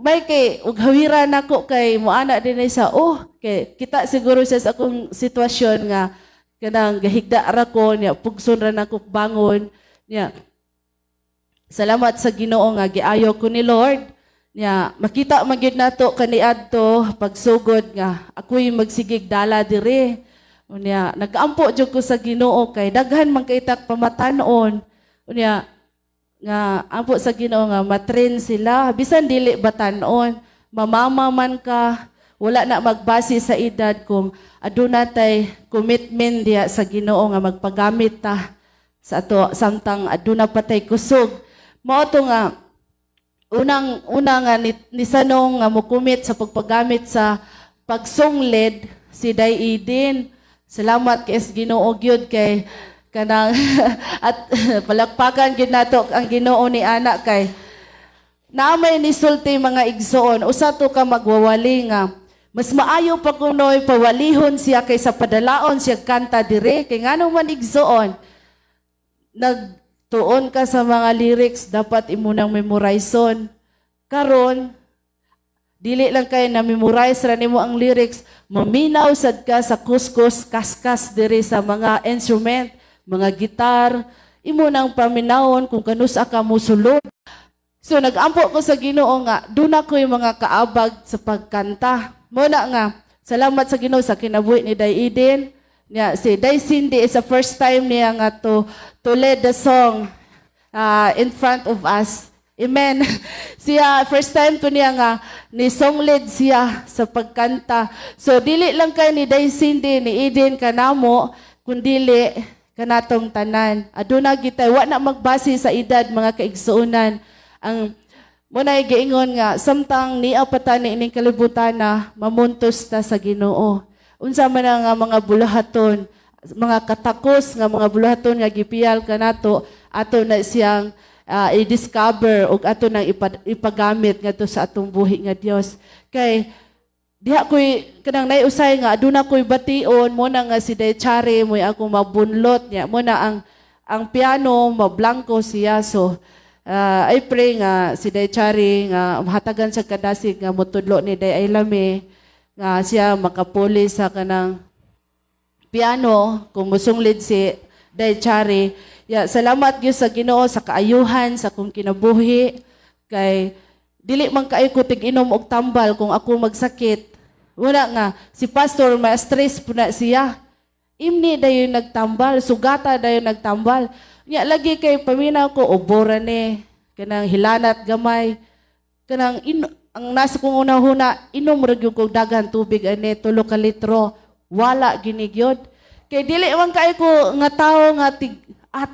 may kay ug hawira nako kay moana din sa, oh, kay kita siguro siya sa akong sitwasyon nga kanang gahigda ra ko niya, pugson ra nako bangon niya. Salamat sa Ginoo nga giayo ko ni Lord niya. Makita man gyud nato kaniadto pagsugod nga ako'y magsigig dala dire. Unya nagaampo jud ko sa Ginoo kay daghan man kay tak pamatan-on. Unya nga ampo sa Ginoo nga matrain sila bisan dili batan-on, mamama man ka, wala na magbase sa edad kung aduna tay commitment diya sa Ginoo nga magpagamit ta sa ato samtang aduna pa tay kusog. Mao to nga unang una nga ni sanong nga mokumit sa pagpagamit sa pagsongled si Day Eden. Salamat kay Ginoo gyud kay kanang at palakpakan gyud nato ang Ginoo ni ana kay naamay ni sulti, mga igsoon, usa to ka magwawali nga mas maayo pa kunoy pawalihon siya kaysa padalaon siya kanta dire. Kay ngano man, igsoon, nagtuon ka sa mga lyrics, dapat imo nang memorizon. Karon dili lang kay na memorize ra nimo ang lyrics, maminaw sad ka sa kuskus kaskas diri sa mga instrument, mga gitar, imo nang paminawon kung kanusa ka mosulod. So nagampo ko sa Ginoo nga duna ko yung mga kaabag sa pagkanta. Mo na nga salamat sa Ginoo sa kinabuhi ni Day Eden. Nya si Day Cindy is the first time niya nga to lead the song in front of us. Amen. Siya first time to niya nga ni song lead siya sa pagkanta. So dili lang kay ni Day Cindy, ni Eden kanamo, kundili kanatong tanan. Aduna gitay wa na magbase sa edad, mga kaigsuonan. Ang muna giingon nga samtang niya pa ta ni ining kalibutan na mamuntos ta sa Ginoo. Unsa man ang nga mga buluhaton, mga katakos nga mga buluhaton nga gipiyal kanato, ato na siyang i-discover ug ato nang ipagamit ngadto sa atong buhi nga Dios. Kay diha ko'y kanang naiusay nga aduna ko'y bation mo na nga si Day Chari mo'y ako mabunlot niya mo na ang piano mablangko siya. So I pray nga si Day Chari nga mahatagan sa kadasig nga motudlo ni Day Aylame nga siya makapuli sa kanang piano kung musunglid si Day Chari. Ya, salamat gyud sa Ginoo sa kaayuhan sa akong kinabuhi kay dili man kaayo ko tig-inom og tambal kung ako magsakit. Wala nga si pastor ma-stress po na siya. Imni dayon nagtambal, sugata dayon nagtambal. Nya lagi kay paminaw ko, ubora ni kanang hilanat gamay. Kanang ang nasa kong una-huna, inom ra gyud kog daghan tubig ani, 3 ka litro. Wala gini gyud. Kay dili man kaayo ko nga tawo nga tig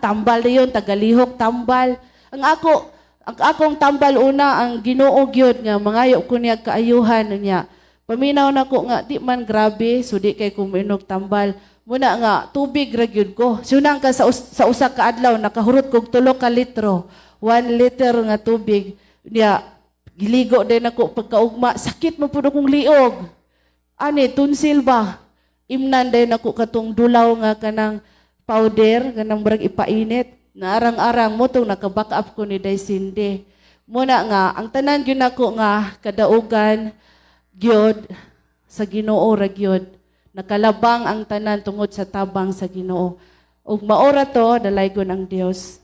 tambal dayon tagalihok tambal. Ang ako Ang akong tambal una ang Ginoo gyud nga mangayo ko niya kaayuhan niya. Paminaw nako nga di man grabe, so di kay kuminog tambal. Muna nga tubig ra gyud ko. Sunang ka sa usa ka adlaw nakahurot kog 3 ka litro, 1 liter nga tubig. Niya giligo din ako pagkaugma, sakit man pud akong liog. Ani tonsil ba? Imnan din ako katong dulaw nga kanang powder kanang murag ipainit. Naarang-arang mo tong naka-back up ko ni Day Cindy. Muna nga ang tanan gyud nako nga kadaugan gyud sa Ginoo ra gyud. Nakalabang ang tanan tungod sa tabang sa Ginoo. Ug maora to, dalaygon ang Dios.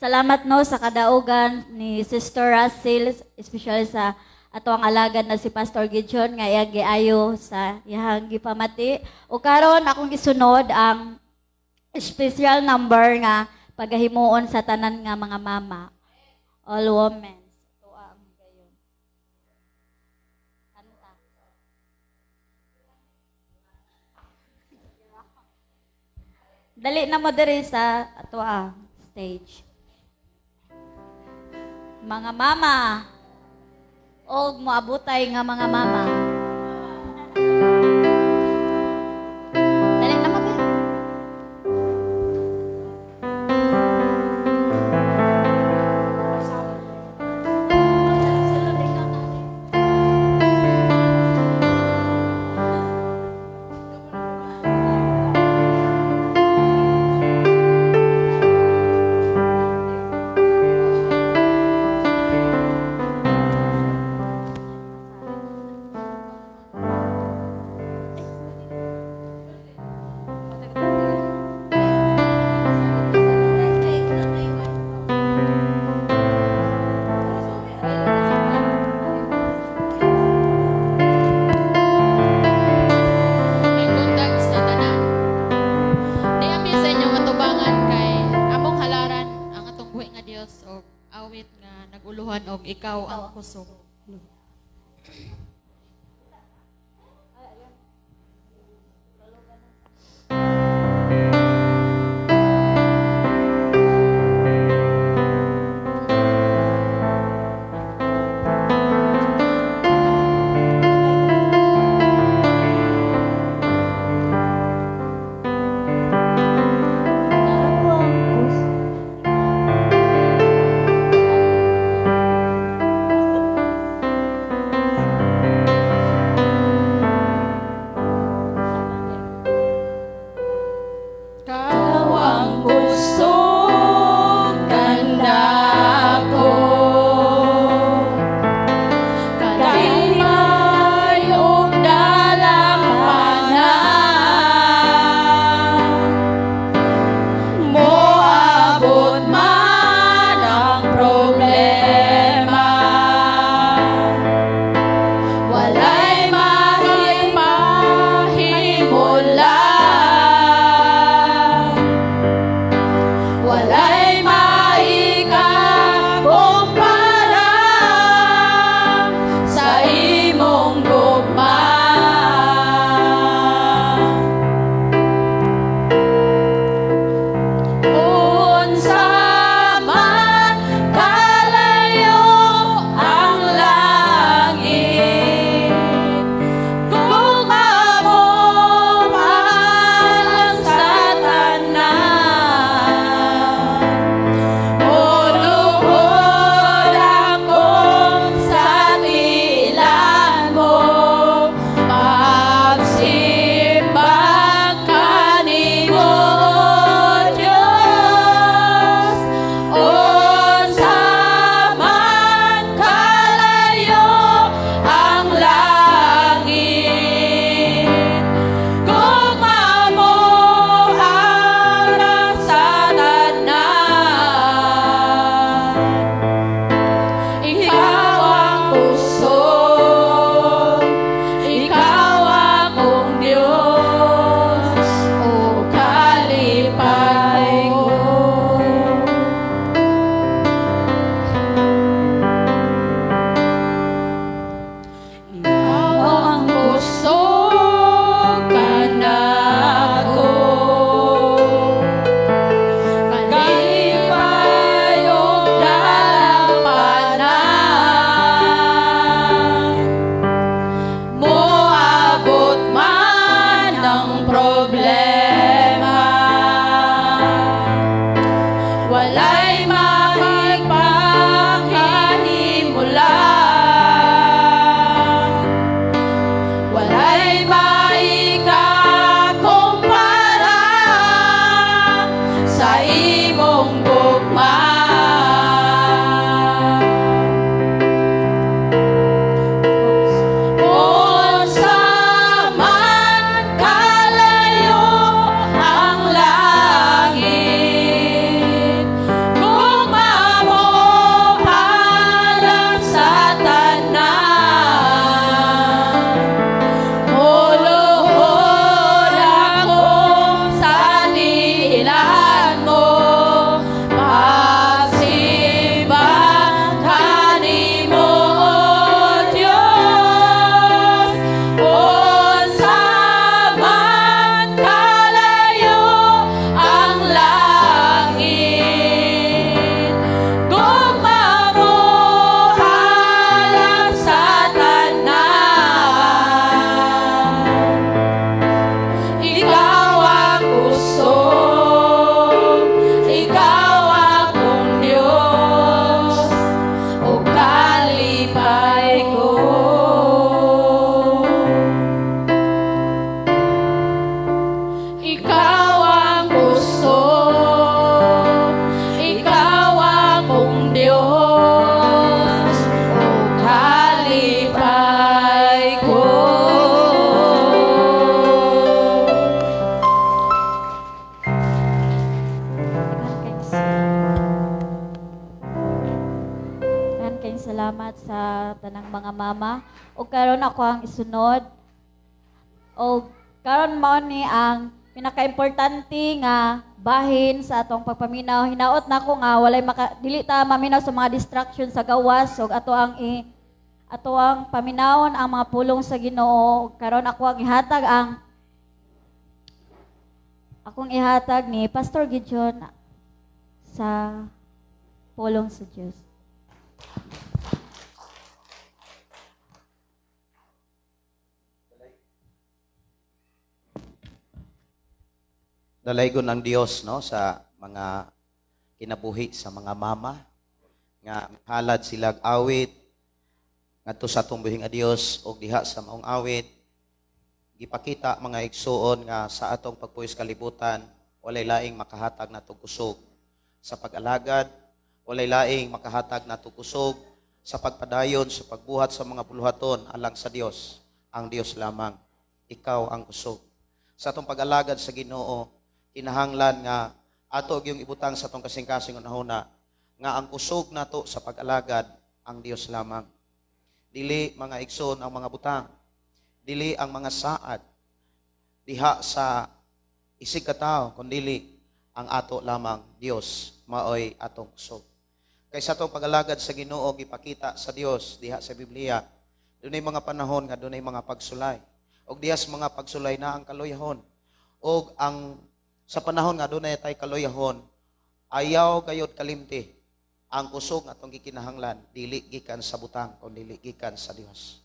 Salamat no sa kadaugan ni Sister Russell, especially sa ato ang alagad na si Pastor Gideon nga iyang giayo sa iyang gipamati. O karon akong gisunod ang special number nga pagahimuon sa tanan nga mga mama. All women. Ito ang gayon. Kanta. Dali na mo diri sa ato ang stage. Mga mama og moabutay nga mga mama. Dali na mo diri. May buntag sa tanan. Niami sa inyong atubangan kay among halaran ang atong buhi nga Dios og awit nga naguluhan og ikaw ang kusog. Walay maipakahimulan, walay maikakumpara sa imong gugma. Unsa man kalayo ang langit, gugma mo alang sa tanan. Muluhod ako sa tiilan mo, pagsimba kanimo, Diyos. Unsa man kalayo ang langit, gugma mo alang sa tanan. Ikaw ang kusog, Ikaw akong Diyos, o kalipay ko. Ikaw ang kusog, Ikaw akong Diyos, o kalipay ko. Daghan kayong salamat sa tanang mga mama. O karon ako ang isunod. O karon mao ni ang pinakaimportante nga bahin sa atong pagpaminaw. Hinaot nako nga walay maka, dili ta maminaw sa mga distraction sa gawas ug ato ang paminawon ang mga pulong sa Ginoo. Ug karon ako ang ihatag ang akong ihatag ni Pastor Gideon sa pulong sa Dios. Dalaygon ang Dios, no, sa mga kinabuhi sa mga mama nga halad sila awit ngadto sa atong buhi nga Dios, og diha sa maong awit gipakita, mga igsuon, nga sa atong pagpuyo sa kalibutan walay laing makahatag natong kusog sa pag-alagad, walay laing makahatag natong kusog sa pagpadayon sa pagbuhat sa mga buluhaton alang sa Dios. Ang Dios lamang, ikaw ang kusog sa atong pag-alagad sa Ginoo. Kinahanglan nga ato gyung ibutang sa atong kasing-kasing unahuna nga ang kusog nato sa pag-alagad ang Dios lamang. Dili, mga igsoon, ang mga butang, dili ang mga saad diha sa isig ka tawo, kundili ang ato lamang Dios maoy atong kusog. Kay sa atong pag-alagad sa Ginoo, gipakita sa Dios diha sa Biblia, dunay mga panahon nga dunay mga pagsulay. Og diha sa mga pagsulay na ang kaluyahon. Og ang sa panahon nga dunay tay kaluyahon, ayaw gayod kalimti ang kusog atong gikinahanglan dili gikan sa butang kun dili gikan sa Dios.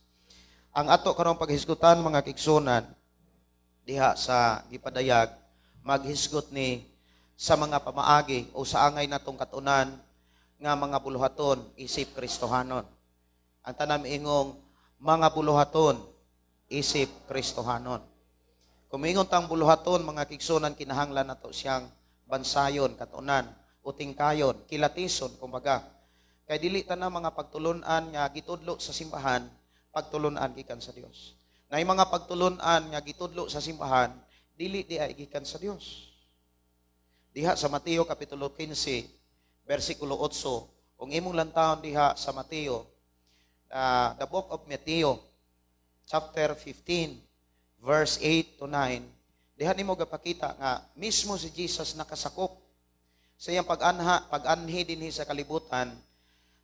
Ang ato karong paghisgutan, mga kaigsuonan, diha sa gipadayag, maghisgot ni sa mga pamaagi o sa angay natong katunan nga mga buluhaton isip Kristohanon. Ang tanan ingong mga buluhaton isip Kristohanon. Kung mingon tang buluhaton, mga kaigsuonan, kinahanglan nato siyang bansayon, katunan, o tingkayon, kilatison, kumbaga. Kay dili ta na mga pagtulunan nga gitudlo sa simbahan, pagtulunan gikan sa Dios. Nay mga pagtulunan nga gitudlo sa simbahan, dili di ay gikan sa Dios. Diha sa Mateo kapitulo 15, versikulo 8, kung imong lantawon diha sa Mateo, the book of Matthew, chapter 15, verse 8 to 9, diha nimo gapakita nga mismo si Jesus nakasakop sa iyang pag-anhi dinhi sa kalibutan.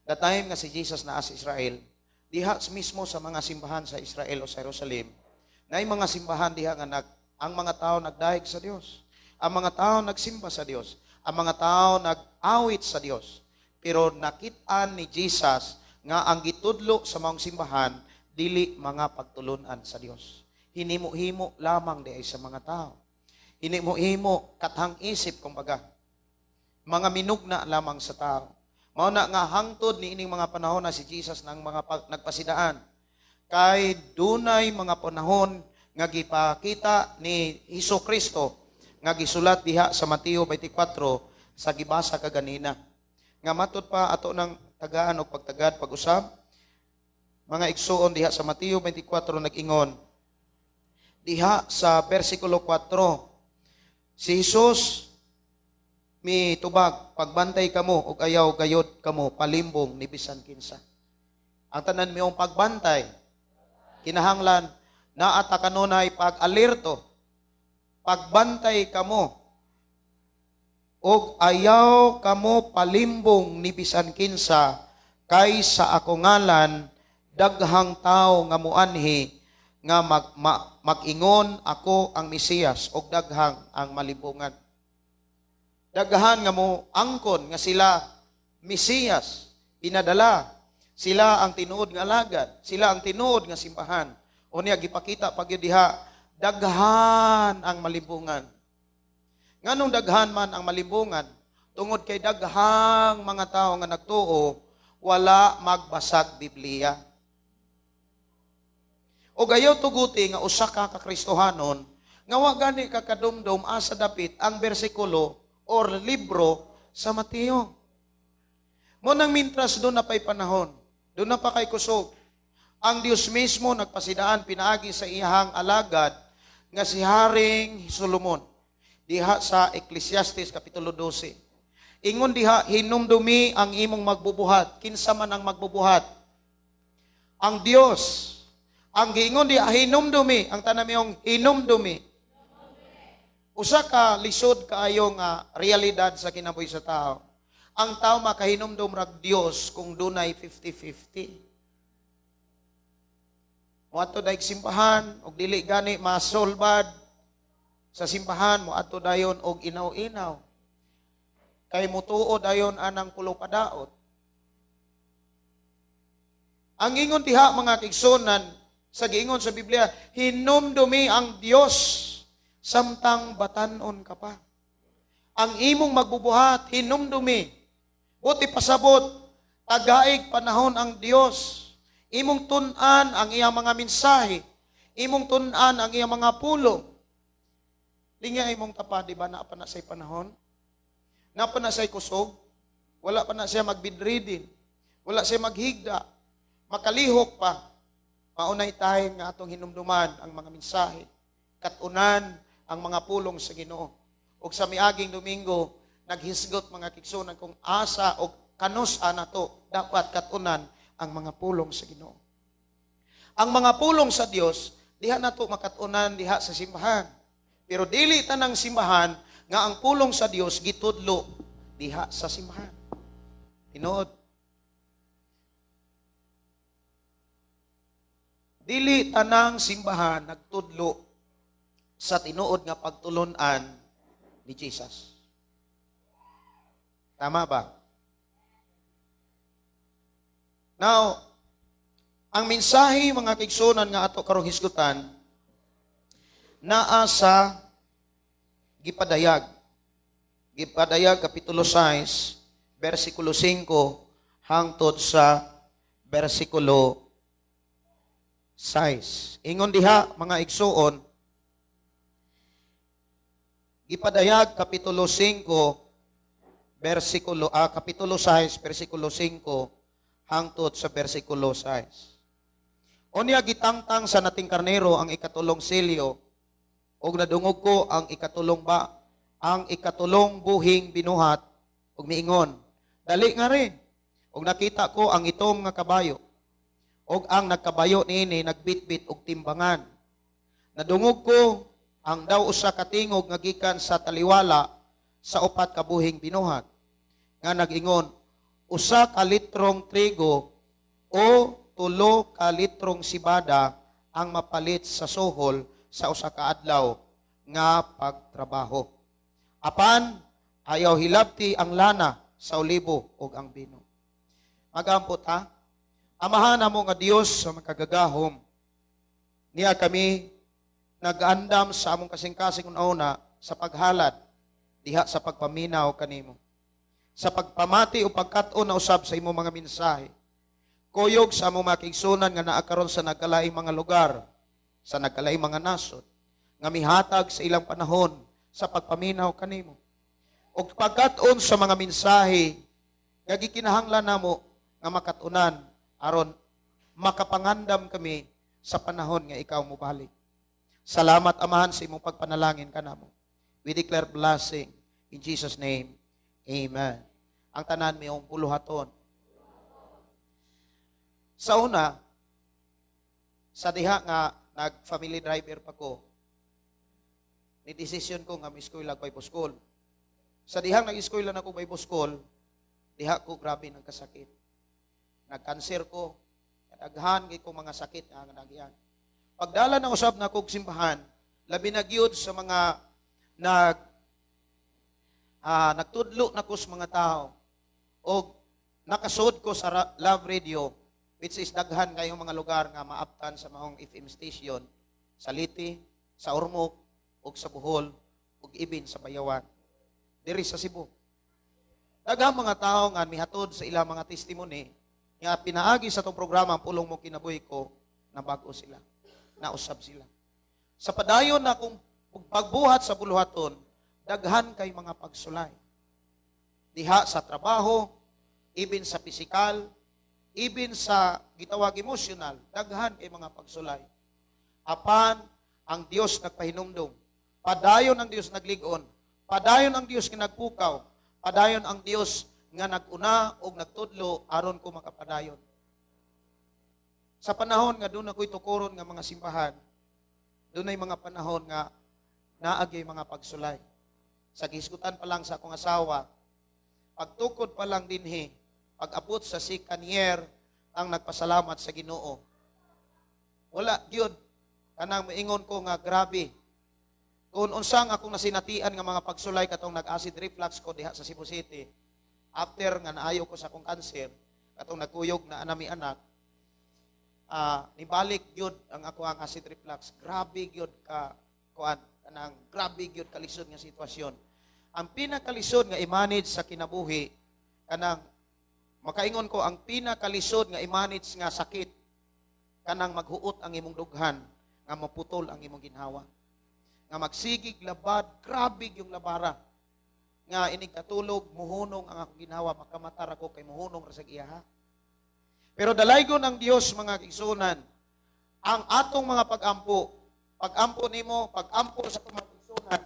The time nga si Jesus naa sa Israel, diha mismo sa mga simbahan sa Israel o sa Jerusalem, naay mga simbahan diha nga ang mga tao nagdayeg sa Dios. Ang mga tao nagsimba sa Dios. Ang mga tao nag-awit sa Dios. Pero nakit-an ni Jesus nga ang gitudlo sa maong simbahan dili mga pagtulunan sa Dios. Hinimo-himo lamang di ay sa mga tao. Hinimo-himo kathang isip kumbaga. Mga minugna lamang sa tao. Mao na nga hangtod ni ining mga panahon na si Jesus ng mga nagpasidaan. Kay dunay mga panahon nga gipakita ni Hesus Kristo nga gisulat diha sa Mateo 24 sa gibasa kaganina. Nga matud pa ato ng tagaan og pagtagad pag-usab, mga igsuon, diha sa Mateo 24 nag-ingon diha sa versikulo 4, si Jesus mi tubag, "Pagbantay kamo ug ayaw gayod kamo palimbong ni bisan kinsa." Ang tanan miyong pagbantay, kinahanglan naa ta kanunay pag-alerto. "Pagbantay kamo ug ayaw kamo palimbong ni bisan kinsa, kay sa ako ngalan daghang tao nga muanhi nga mag-ingon, 'Ako ang Mesiyas,' ug daghang ang malimbungan." Daghan nga mo angkon nga sila Mesiyas, pinadala. Sila ang tinuod nga alagad, sila ang tinuod nga simbahan. Unya gipakita pa gyud diha, daghan ang malimbungan. Nganong daghan man ang malimbungan? Tungod kay daghang mga tao nga nagtuo wala magbasag Biblia. O gayaw tuguti nga usa ka ka Kristohanon nga wa gani ka kadumdum asa dapit ang bersikulo or libro sa Mateo. Mo nang mintras duna pa'y panahon, duna pa kay kusog. Ang Dios mismo nagpasidaan pinaagi sa iyahang alagad nga si Haring Solomon diha sa Ecclesiastes kapitulo 12. Ingon diha, "Hinumdumi ang imong magbubuhat." Kinsa man ang magbubuhat? Ang Dios. Ang giingon diha, "Hinumdumi." Ang tanan miyong hinumdumi. Usa ka lisod kaayo nga realidad sa kinabuhi sa tao. Ang tao makahinumdum rag Dios kung dunay 50-50. Moadto dayog simbahan og dili gani masolbad sa simbahan, moadto dayon og inaw-inaw. Kay mutuo dayon anang pulopadaot. Ang ingon diha, mga kaigsunan, sa giingon sa Biblia, "Hinumdumi ang Dios samtang batanon ka pa." Ang imong magbubuhat, hinumdumi. Buot pasabot, tagaig panahon ang Dios. Imong tun-an ang iyang mga mensahe. Imong tun-an ang iyang mga pulong. Lingya imong tapa, di ba, naa pa na sa'y panahon? Naa pa na sa'y kusog? Wala pa na siya magbedridden. Wala siya maghigda. Makalihok pa. Maunay time nga atong hinumduman ang mga mensahe. Katunan ang mga pulong sa Ginoo. Ug sa miaging Domingo, naghisgot, mga kaigsunan, kung asa o kanus ana to dapat katunan ang mga pulong sa Ginoo. Ang mga pulong sa Dios diha nato makatunan diha sa simbahan. Pero dili tanang simbahan nga ang pulong sa Dios gitudlo diha sa simbahan. Tinuod. Dili tanang simbahan nagtudlo sa tinuod nga pagtulun-an ni Jesus. Tama ba? Now, ang mensahe, mga kaigsunan, nga ato karong hisgutan naa sa Gipadayag. Gipadayag kapitulo 6, versikulo 5 hangtod sa versikulo 6. Ingon diha, mga igsuon, Gipadayag kapitulo 5 versikulo kapitulo 6 versikulo 5 hangtod sa versikulo 6. Unya gitangtang sa nating karnero ang ikatulong selyo ug nadungog ko ang ikatulong buhing binuhat ug miingon, "Dali ngari." Ug nakita ko ang itom nga kabayo ug ang nagkabayo niini nagbitbit og timbangan. Nadungog ko ang daw usa ka tingog nga gikan sa taliwala sa upat ka buhing binuhat nga nag-ingon, "1 ka litrong trigo o 3 ka litrong sibada ang mapalit sa suhol sa 1 ka adlaw nga pagtrabaho. Apan ayaw hilabti ang lana sa olibo ug ang bino." Magampo ta. Amahan namo nga Dios sa makagagahom, niya kami nag-andam sa among kasing-kasing una sa paghalad diha sa pagpaminaw kanimo. Sa pagpamati o pagkat-on na usab sa imong mga mensahe. Kuyog sa among mga kaigsunan nga naa karon sa nagkalaing mga lugar, sa nagkalaing mga nasod, nga mihatag sa ilang panahon sa pagpaminaw kanimo. Og pagkat-on sa mga mensahe nga gikinahanglan namo nga makatunan aron makapangandam kami sa panahon nga ikaw mobalik. Salamat, Amahan, sa imong pagpanalangin kanamo. We declare blessing in Jesus' name. Amen. Ang tanan mayong buluhaton. Sa una, sa diha nga nag-family driver pa ko, ni desisyon ko nga mi-eskwela Bible School. Sa dihang nag-eskwela na ko Bible School, diha ko grabe nagkasakit. Nagkanser ko, daghan kay ko mga sakit nga nagyan. Pagdala na usab na kog simbahan, labi na gyud sa mga nagtudlo na ko sa mga tao og nakasud ko sa Love Radio, which is daghan kayong mga lugar nga maabtan sa maong FM station sa Leyte, sa Ormoc ug sa Bohol ug ibin sa Bayawan. Diri sa Cebu. Daghang mga tao nga mihatod sa ilang mga testimony nga pinaagi sa atong programa ang Pulong Mo Kinabuhi Ko, nabago sila. Nausab sila. Sa padayon na kung pagbuhat sa buluhaton, daghan kay mga pagsulay. Diha sa trabaho, ibin sa pisikal, ibin sa gitawag emosyonal, daghan kay mga pagsulay. Apan ang Dios nagpahinumdum. Padayon ang Dios naglig-on. Padayon ang Dios nga nagpukaw. Padayon ang Dios nga naguna og nagtudlo aron ko makapadayon. Sa panahon nga doon ako'y tukuron nga mga simbahan, dunay mga panahon nga naagay mga pagsulay. Sa gisgutan pa lang sa akong asawa, pagtukod pa lang dinhi, pag-abot sa second year, ang nagpasalamat sa Ginoo. Wala gyud kanang maingon ko nga grabe. Kung unsang akong nasinatian nga mga pagsulay katong nag-acid reflux ko diha sa Cebu City, after nga naayo ko sa akong cancer, katong nagkuyog na anami anak, nibalik gyud ang ako ang acid reflux. Grabe gyud ka kuan, kanang grabe gyud kalisod nga sitwasyon. Ang pinakalisod nga i-manage sa kinabuhi, kanang makaingon ko ang pinakalisod nga i-manage nga sakit, kanang maghuot ang imong dughan, nga maputol ang imong ginhawa. Nga magsigig labad, grabe yung labara. Nga inig katulog, muhunong ang akong ginhawa, makamatar ako kay muhunong ra sa iyaha. Pero dalaygon ang Dios, mga kaigsunan, ang atong mga pag-ampo, pag-ampo nimo, pag-ampo sa atong mga kaigsunan,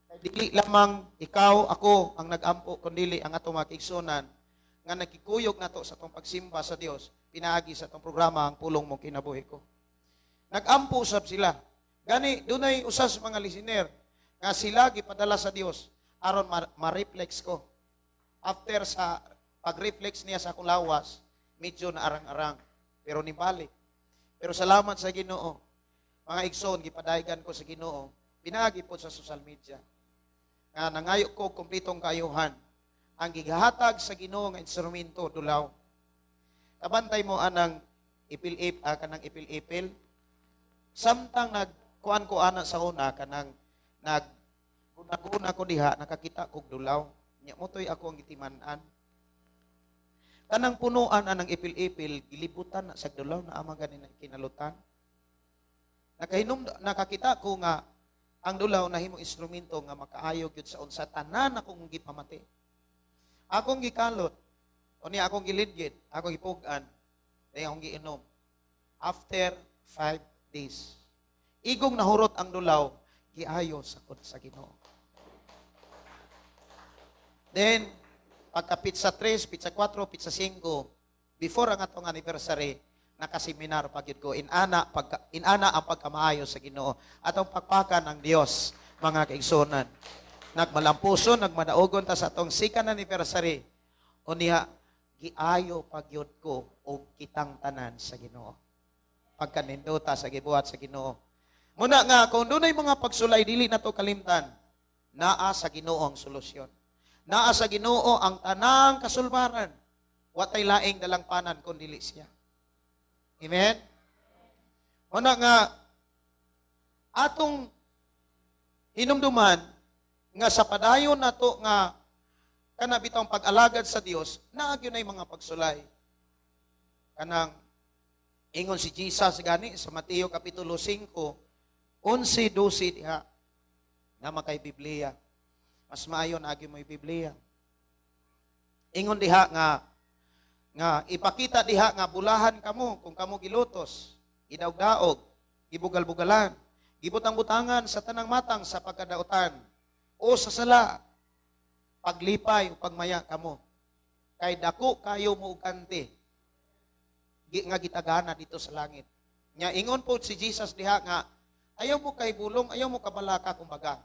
kay dili lamang ikaw, ako ang nag-ampo, kundili ang atong mga kaigsunan nga nagkikuyog nato sa atong pagsimba sa Dios, pinaagi sa atong programa ang Pulong Mo Kinabuhi Ko. Nag-ampo sab sila. Gani dunay usa sa mga listener nga sila gipadala sa Dios aron ma-reflex ko. After sa pag-reflex niya sa akong lawas, medyo naarang-arang pero nibalik. Pero salamat sa Ginoo. Mga igsoon, gipadaygan ko sa Ginoo, pinaagi pod sa social media. Nga nangayo ko kumpletong kaayuhan. Ang gihatag sa Ginoo nga instrumento, dulaw. Kabantay mo anang ipil-ip, kanang ipil-ipil. Samtang nagkuan ko ana sa una, kanang nag guna ko diha, nakakita kog dulaw. Nya motoy ako ang gitiman-an. Kanang punuan anang ipil-ipil, gilibutan na sa dulaw na ama gani na kinalutan. Nakahinom, nakakita ko nga ang dulaw nahimong instrumento nga makaayo gyud sa unsa tanan akong gipamati. Akong gikalot, o niya akong gilidgid, akong gipug-an, dayon akong giinom. After 5 days, igong nahurot ang dulaw, giayo sa kod sa Ginoo. Then, pagka petsa 3, petsa 4, petsa 5, before ang atong anniversary, nakaseminar pa gyud ko. Inana ang pagkamaayo sa Ginoo. Atong pakpakan ang Dios, mga kaigsunan. Nagmalampuson, nagmadaogon ta sa atong second anniversary. O niya, giayo pagyud ko og kitang tanan sa Ginoo. Pagkanindota sa gibuhat sa Ginoo. Muna nga kung dunay mga pagsulay, dili na to kalimtan. Naa sa Ginoo ang solusyon. Naa sa Ginoo ang tanang kasulbaran. Watay laing dalangpanan kun dili siya. Amen? Muna nga atong hinumduman nga sa padayon nato nga Kana bitawng pag-alagad sa Dios, naa gyud nay mga pagsulay. Kanang ingon si Jesus gani sa Mateo kapitulo 5, 11, 12 diha na makay Biblia. Mas maayo na agi mo'y Biblia. Ingon diha nga ipakita diha nga bulahan kamo kung kamo gilutos, gidaog-daog, gibugal-bugalan, gibutang-butangan sa tanang matang sa pagkadautan o sa sala, paglipay o pagmaya kamo. Kay dako kayo mo ugante nga gitagana dito sa langit. Nya ingon po si Jesus diha nga ayaw mo kay bulong, ayaw mo kabalaka kumbaga.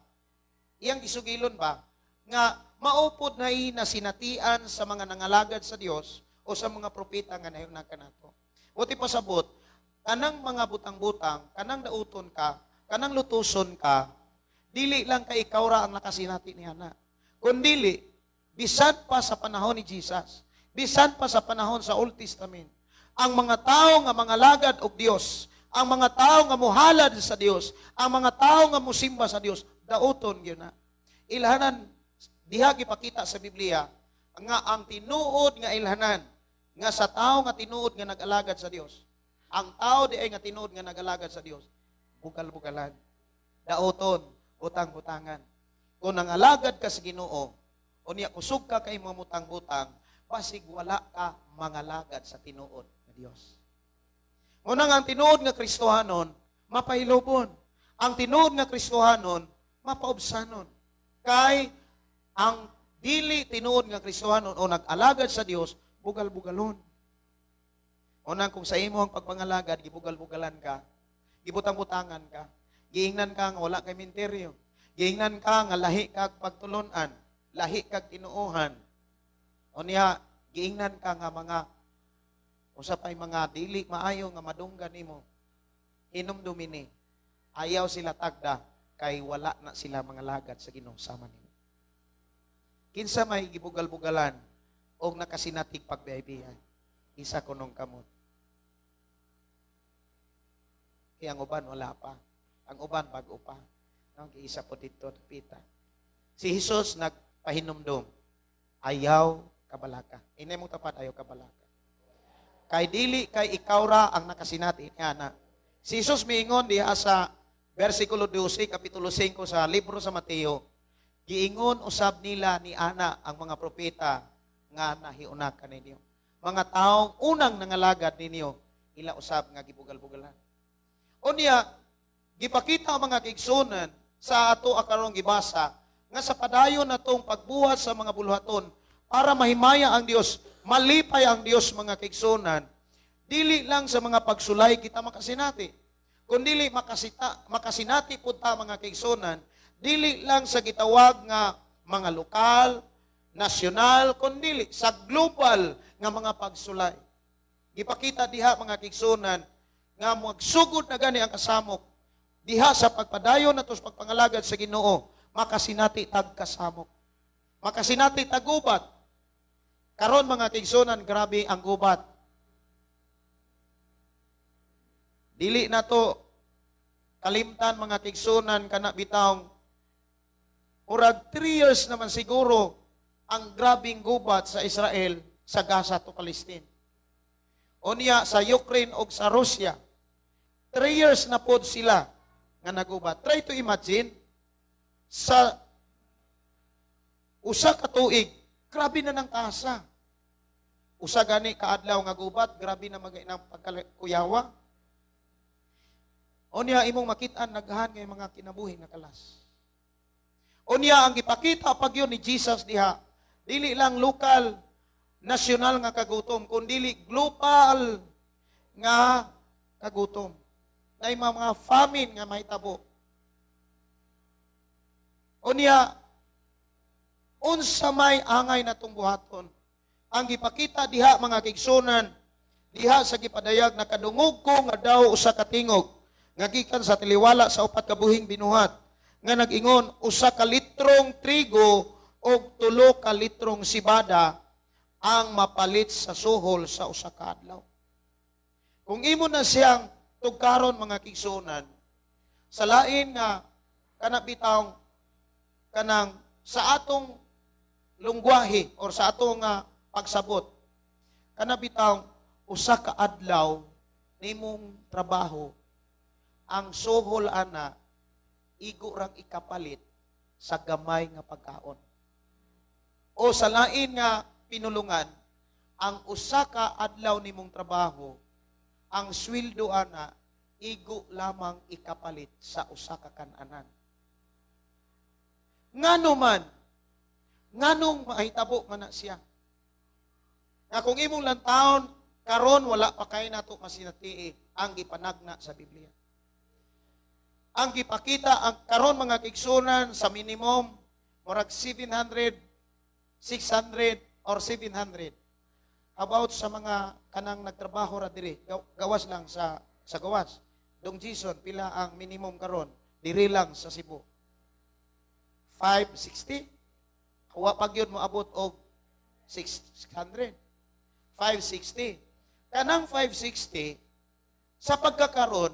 Iyang gisugilon ba nga maupod na na sinatian sa mga nangalagad sa Dios o sa mga propeta nga nahiuna kanato. Buti pasabot, kanang mga butang-butang, kanang dauton ka, kanang lutuson ka, dili lang kay ikaw ra ang nakasinati niya na. Kundili, bisan pa sa panahon ni Jesus, bisan pa sa panahon sa Old Testament, ang mga tao nga mga lagad og Dios, ang mga tao nga muhalad sa Dios, ang mga tao nga musimba sa Dios, dauton gyud na. Ilhanan diha gipakita sa Biblia nga ang tinuod nga ilhanan nga sa tao nga tinuod nga nag-alagad sa Dios. Ang tao di ay nga tinuod nga nag-alagad sa Dios, bugal-bugalan, dauton, butang-butangan. Kung nangalagad ka sa Ginoo, unya kusog ka kay mga mutang-butang, basig wala ka mangalagad sa tinuod nga Dios. Unang ang tinuod nga Kristohanon, mapahilobon. Ang tinuod nga Kristohanon, mapaubsanon. Kay ang dili tinuod nga Kristohanon o nag-alagad sa Dios, bugal-bugalon. Unang kung sa imo ang pagpangalagad, gibugal-bugalan ka, gibutang-butangan ka, giingnan ka nga wala kay minteryo, giingnan ka nga lahi kag pagtulunan, lahi kag tinuohan. Unya, giingnan ka nga mga usa pay mga dili maayo nga madunggan nimo. Hinumdumi ni, ayaw sila tagda kay wala na sila mga lagad sa Ginoo sama nimo. Kinsa may gibugal-bugalan og nakasinatig pagbihay-bihay, isa kunong kamot. Kaya ang uban wala pa. Ang uban bago pa. No, isa po dito pita. Si Jesus nagpahinumdum, ayaw kabalaka. Inay mo tapat, ayaw kabalaka. Kay dili kay ikaw ra ang nakasinati niya na. Si Jesus miingon diha sa versikulo 12, kapitulo 5 sa libro sa Mateo, giingon usab nila ni ana ang mga propeta nga nahiuna kaninyo. Mga taong unang nangalagad ninyo, ila usab nga gibugal-bugalan. Unya, gipakita ang mga kaigsunan sa ato akarong gibasa nga sa padayon natong pagbuhat sa mga buluhaton para mahimaya ang Dios, malipay ang Dios, mga kaigsunan, dili lang sa mga pagsulay kita makasinati, kundili makasinati pud ta, mga kaigsunan, dili lang sa gitawag nga mga lokal, nasyonal, kundili sa global nga mga pagsulay. Gipakita diha, mga kaigsunan, nga magsugod na gani ang kasamok diha sa pagpadayon nato sa pagpangalagad sa Ginoo, makasinati tag kasamok. Makasinati tag gubat. Karon, mga kaigsunan, grabe ang gubat. Dili na to kalimtan, mga kaigsunan, kana bitawng murag 3 years naman siguro ang grabing gubat sa Israel, sa Gaza to Palestine. Unya sa Ukraine og sa Russia. 3 years na pod sila nga nagubat. Try to imagine sa usa ka tuig, grabe na ng kasa. Usa gani kaadlaw nga gubat, grabe na magay ng pagkakuyawa. Unya imong makit-an naghan ngay mga kinabuhi nga kalas. Unya ang gipakita pag yun ni Jesus diha, dili lang lokal, nasyonal nga kagutom, kundili global nga kagutom. Na mga famine nga mahitabo. Unya, unsa may angay natong buhaton? Ang gipakita diha, mga kaigsunan, diha sa gipadayag, nakadungog ko nga daw usa ka tingog nga gikan sa taliwala sa upat ka buhing binuhat nga nag-ingon, "1 ka litrong trigo og 3 ka litrong sibada ang mapalit sa suhol sa usa ka adlaw." Kung imo na siyang tugkaron, mga kaigsunan, sa lain nga kana bitawng kanang sa atong lungwahe or sa atong pagsabot, kana bitaw usa ka adlaw nimong trabaho, ang suhol ana igo rang ikapalit sa gamay nga pagkaon. O sa lain nga pinulungan, ang usa ka adlaw nimong trabaho, ang sweldo ana igo lamang ikapalit sa usa ka kananan. Ngano man, nganong mahitabo man na siya? Nga kung imong lantawon, karon wala pa kay nato masinati ang gipanagna sa Biblia. Ang gipakita ang karon, mga kaigsunan, sa minimum murag 700, 600 or 700. About sa mga kanang nagtrabaho ra diri, gawas lang sa gawas. Dong Jason, pila ang minimum karon diri lang sa Cebu? 560? Wa pa gyud moabot og 600. 560. Kanang 560 sa pagkakaron,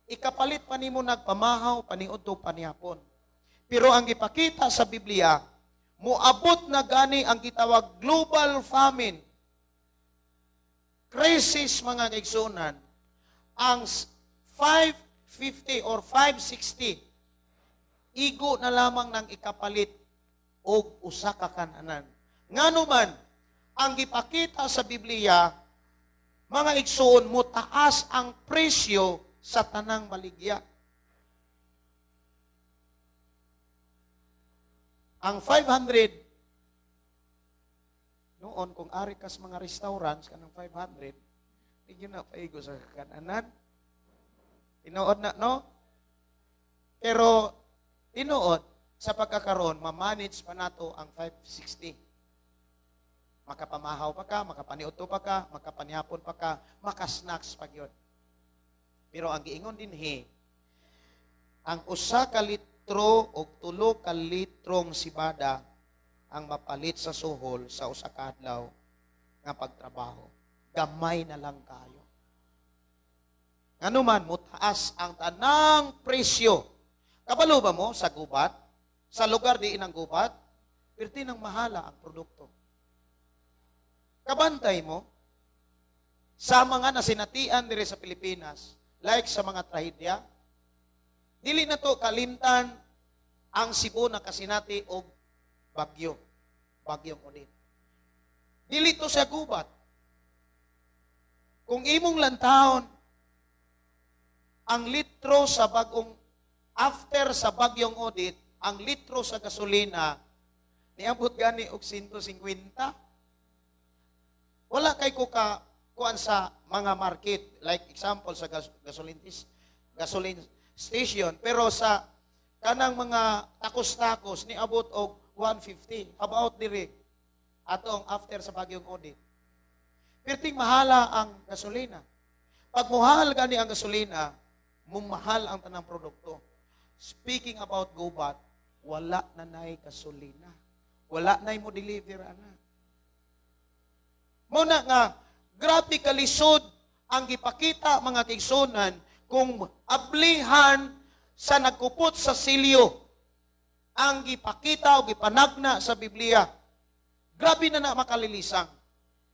ikapalit pa nimo nagpamahaw, paniudto, panihapon. Pero ang gipakita sa Biblia, moabot na gani ang gitawag global famine. Crisis, mga kaigsunan, ang 550 or 560, igo na lamang ng ikapalit og usa ka kananan. Ngano man, ang gipakita sa Biblia, mga igsoon, mo taas ang presyo sa tanang baligya. Ang 500 noon, kung ari kas mga restaurants, kanang 500, di gyud na paigo sa kananan. Tinuod na, no? Pero, tinuod, sa pagkakaroon, ma-manage pa nato ang 560. Makapamahaw pa ka, makapaniudto pa ka, makapanihapon pa ka, makasnacks pa gyud. Pero ang giingon dinhi, ang 1 ka litro o 3 ka litrong sibada ang mapalit sa suhol sa 1 ka adlaw nga pagtrabaho. Gamay na lang kayo. Ngano man, mutaas ang tanang presyo. Kabalo ba mo sa gubat? Sa lugar diin ang gubat, pirti ng mahala ang produkto. Kabantay mo sa mga nasinatian diri sa Pilipinas, like sa mga trahedya, dili na to kalimtan ang Cebu na kasinati og bagyo, Bagyong Odette. Dili to sa gubat. Kung imong lantawon, ang litro sa bagong after sa Bagyong Odette, ang litro sa gasolina niabot gani og 150. Wala kay ko ka kuan sa mga market, like example sa gasoline station, pero sa kanang mga takos-takos niabot og 150 about diri atong after sa Bagyong Odette. Perting mahala ang gasolina. Pag muhal gani ang gasolina, mumahal ang tanang produkto. Speaking about gubat, wala na nay gasolina. Wala na mo deliver ana. Muna nga, grabe kalisod ang gipakita, mga kaigsunan, kung ablihan sa nagkupot sa selyo ang gipakita o gipanagna sa Biblia. Grabe na na makalilisang.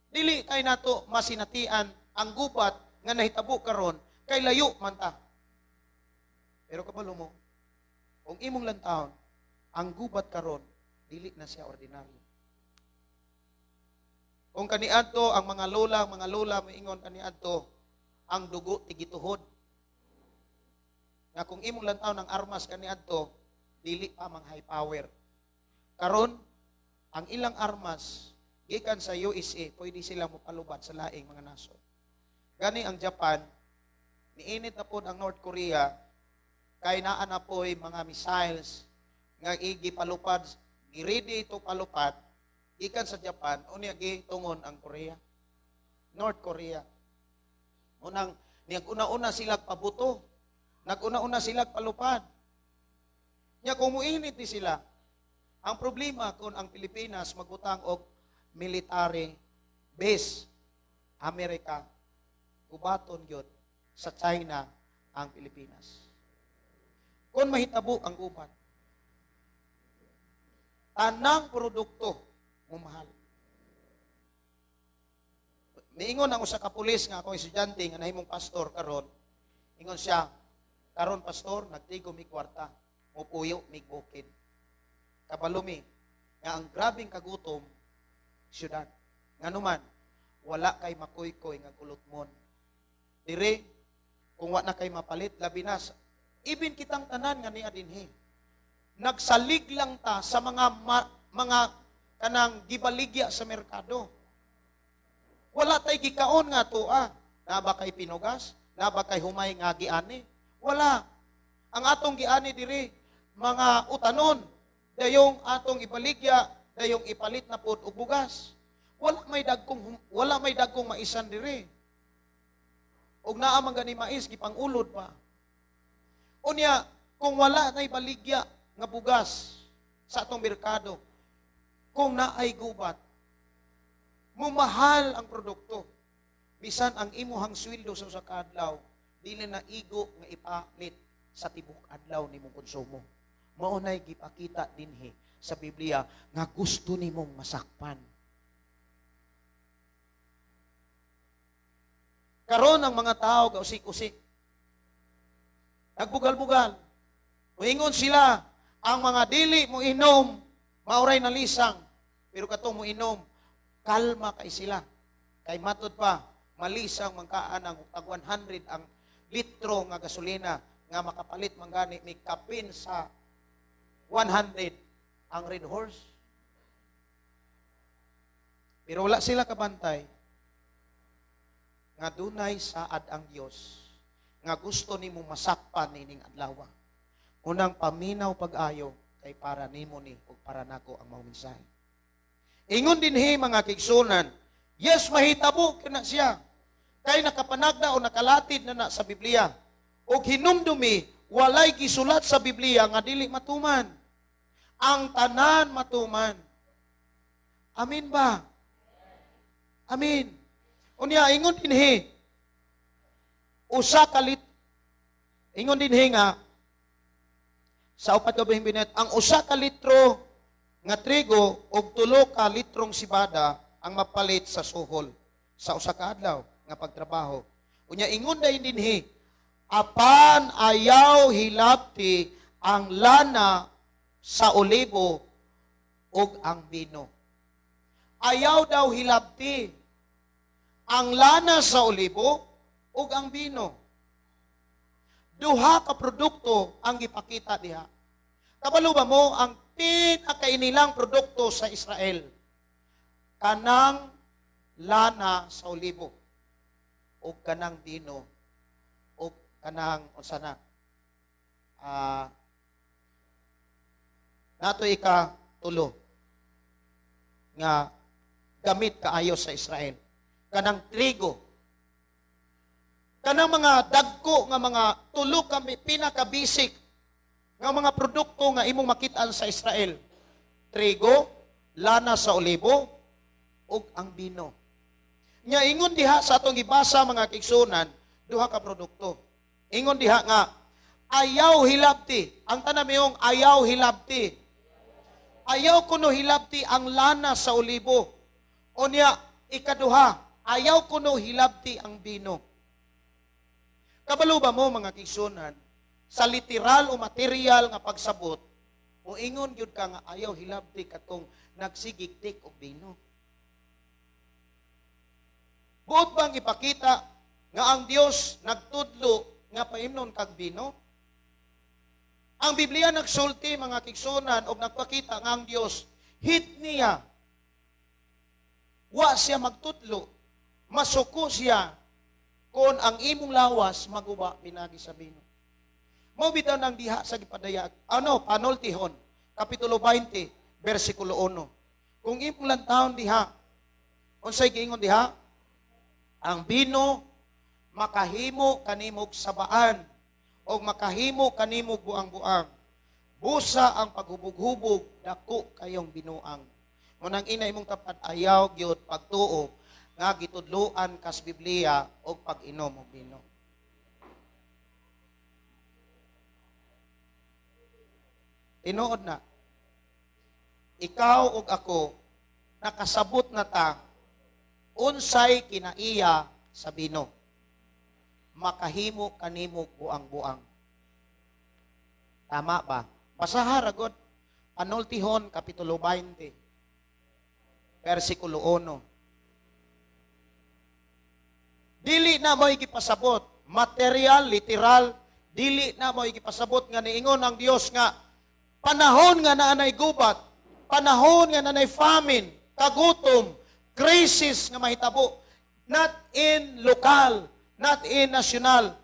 Dili kay nato masinatian ang gubat nga nahitabo karon kay layo man ta. Pero kabalo mo, kung imong lantawon, ang gubat karon dili na siya ordinaryo. Kung kaniadto ang mga lola moingon kaniadto ang dugo tigituhod. Nga kung imong lantaw ng armas kaniadto, dili pa mang high power. Karon, ang ilang armas gikan sa USA, pwede sila mopalubad sa laing mga nasod. Gani ang Japan, niinit na pod ang North Korea kay naa na po'y mga missiles nga igipalupad, gi-ready ito palupad gikan sa Japan, unya gitungon ang Korea. North Korea. Unang nag-una-una sila pabuto. Nag-una-una sila palupad. Nya kung muinit ni sila, ang problema kung ang Pilipinas magbutang og military base, Amerika, gubaton gyud sa China ang Pilipinas. Kung mahitabo ang gubat, tanang produkto. Mumahal. Niingon ang usa ka pulis nga ako estudyante nga nahimong pastor karon. Ingon siya, "Karon, pastor, nagtigo mi kwarta, mupuyo mig bukid. Kabalo mi nga ang grabeng kagutom syudad. Nganuman, wala kay makuykoy nga kulotmon. Dire, kung wa na kay mapalit, labi na even kitang tanan nga niya dinhi. Nagsalig lang ta sa mga kanang gibaligya sa merkado. Wala tay gikaon nga atoa. Naa ba kay pinugas? Naa ba kay humay nga giani? Wala. Ang atong giani diri mga utanon, dayong atong ibaligya, dayong ipalit na pod og bugas. Wala may dagkong maisan diri. Og naa man gani mais, gipangulod pa. Unya, kung wala nay baligya nga bugas sa atong merkado, kung naay gubat, mumahal ang produkto. Bisan ang imuhang sweldo sa usa ka adlaw, dili na igo nga ipalit sa tibok adlaw nimong konsumo. Mao nay gipakita dinhi sa Biblia nga gusto nimong masakpan. Karon ang mga tao gausik-usik. Nagbugal-bugal. Muingon sila, ang mga dili mo inom, mauray na lisang. Pero katong mo inom, kalma kay sila. Kay matud pa, malisang mangkaan ang tag 100 ang litro nga gasolina nga makapalit man gani may kapin sa 100 ang Red Horse. Pero wala sila kabantay nga dunay saad ang Dios nga gusto nimo masakpan nining adlaw. Unang paminaw pag-ayo kay para nimo ni ug para nako ang maong mensahe. Ingon dinhi, mga kaigsuonan, yes, mahitabo kana siya. Kay nakapanagda o nakalatid na na sa Biblia. Og hinumdumi, walay gisulat sa Biblia nga dili matuman. Ang tanan matuman. Amin ba? Amin. Unya, ingon dinhi, usa ka lit ingon dinhi nga sa upat ka binet, ang 1 ka litro nga trigo og 3 ka litrong sibada ang mapalit sa suhol sa 1 ka adlaw nga pagtrabaho. Unya ingon dayon dinhi, apan ayaw hilabti ang lana sa olibo ug ang bino. Ayaw daw hilabti ang lana sa olibo ug ang bino. Duha ka produkto ang gipakita diha. Kabalo ba mo ang pinakainilang produkto sa Israel? Kanang lana sa olibo o kanang bino o kanang unsa na nato ika tulo nga gamit kaayo sa Israel, kanang trigo, kanang mga dagko nga mga tulo ka pinaka-basic nga mga produkto nga imong makitaan sa Israel: trigo, lana sa olibo ug ang bino. Nya ingon diha sa atong gibasa, mga kaigsuonan, duha ka produkto. Ingon diha nga ayaw hilabti. Ang tanan mayong ayaw hilabti. Ayaw kuno hilabti ang lana sa olibo. Unya ikaduha, ayaw kuno hilabti ang bino. Kabalo ba mo, mga kaigsuonan, sa literal o material nga pagsabot, o ingon gyud ka nga ayaw hilabti katong nagsigigtik og bino? Buot bang ipakita nga ang Dios nagtudlo nga paimnon kag bino? Ang Biblia nagsulti, mga kaigsuonan, og nagpakita nga ang Dios hit niya. Wa siya magtudlo. Masuko siya kung ang imong lawas maguba pinagi sa bino. Mao bitaw nang diha sa gipadayag. Ano, panultihon, Kapitulo 20, versikulo 1. Kung imong lantawon diha, unsay giingon diha? Ang bino makahimo kanimog sabaan o makahimo kanimog buang-buang. Busa ang paghubog-hubog, dako kayong binuang. Munang ina imong tapad, ayaw gyud pagtuo nga gitudloan kas Biblia og pag-inom og bino. Tinuod na. Ikaw ug ako Nakasabot na ta unsay kinaiya sa bino. Makahimo kanimo buang-buang. Tama ba? Basaha ra gud. Panultihon Kapitulo 20, versikulo 1. Dili na mo gipasabot, material, literal, dili na mo gipasabot nga niingon ang Dios nga panahon nga naanay gubat, panahon nga naanay famine, kagutom, crisis nga mahitabo, not in local, not in national,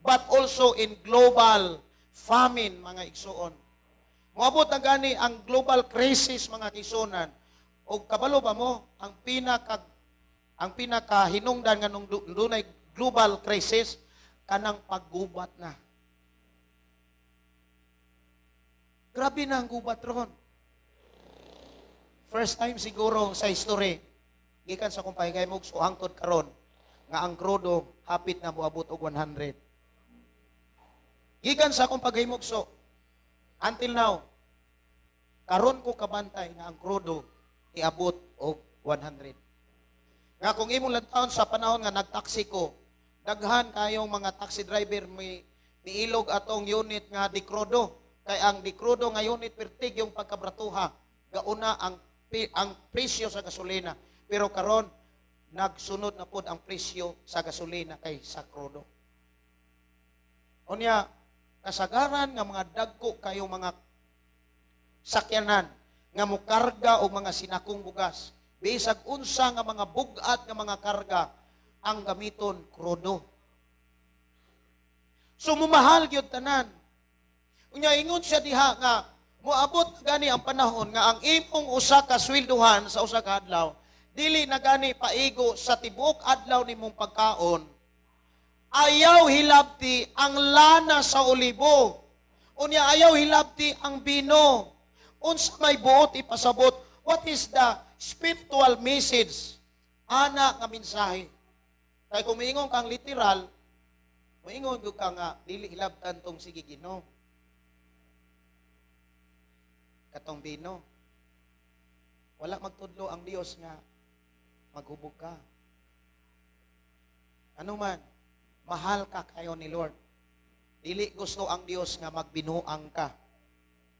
but also in global famine, mga igsuon. Moabot na gani ang global crisis, mga kaigsuonan. O kabalo ba mo ang pinakahinungdan nga nung dunay global crisis kanang paggubat na. Grabe na ang gubat ron. First time siguro sa history, gikan sa akong pahigay mo so hangtod karon nga ang krudo hapit na moabot og 100. Gikan sa akong paghimugso until now, karon ko kabantay nga ang krudo iabot og 100. Nga kung imong lantawon sa panahon nga nagtaksi ko, daghan kayong mga taxi driver may niilog atong unit nga dikrudo. Kay ang dikrudo nga unit pertig yung pagkabratuha, gauna ang presyo sa gasolina. Pero karon nagsunod na pod ang presyo sa gasolina kay sa krudo. Unya, kasagaran nga mga dagko kayong mga sakyanan nga mokarga og mga sinakong bugas, bisag unsa nga mga bug-at nga mga karga ang gamiton, krudo. So mumahal gyud tanan. Unya ingon siya diha nga moabot gani ang panahon nga ang imong usa ka swelduhan sa usa ka adlaw dili na gani paigo sa tibuok adlaw nimong pagkaon. Ayaw hilabti ang lana sa olibo. Unya ayaw hilabti ang bino. Unsa may buot ipasabot? What is the spiritual message ana nga mensahe? Kay kung miingon kang literal, moingon gyud ka nga dili hilabtan tong sige Ginoo. Katong bino. Wala magtudlo ang Dios nga maghubog ka. Ano man, mahal ka kayo ni Lord. Dili gusto ang Dios nga magbinuang ka.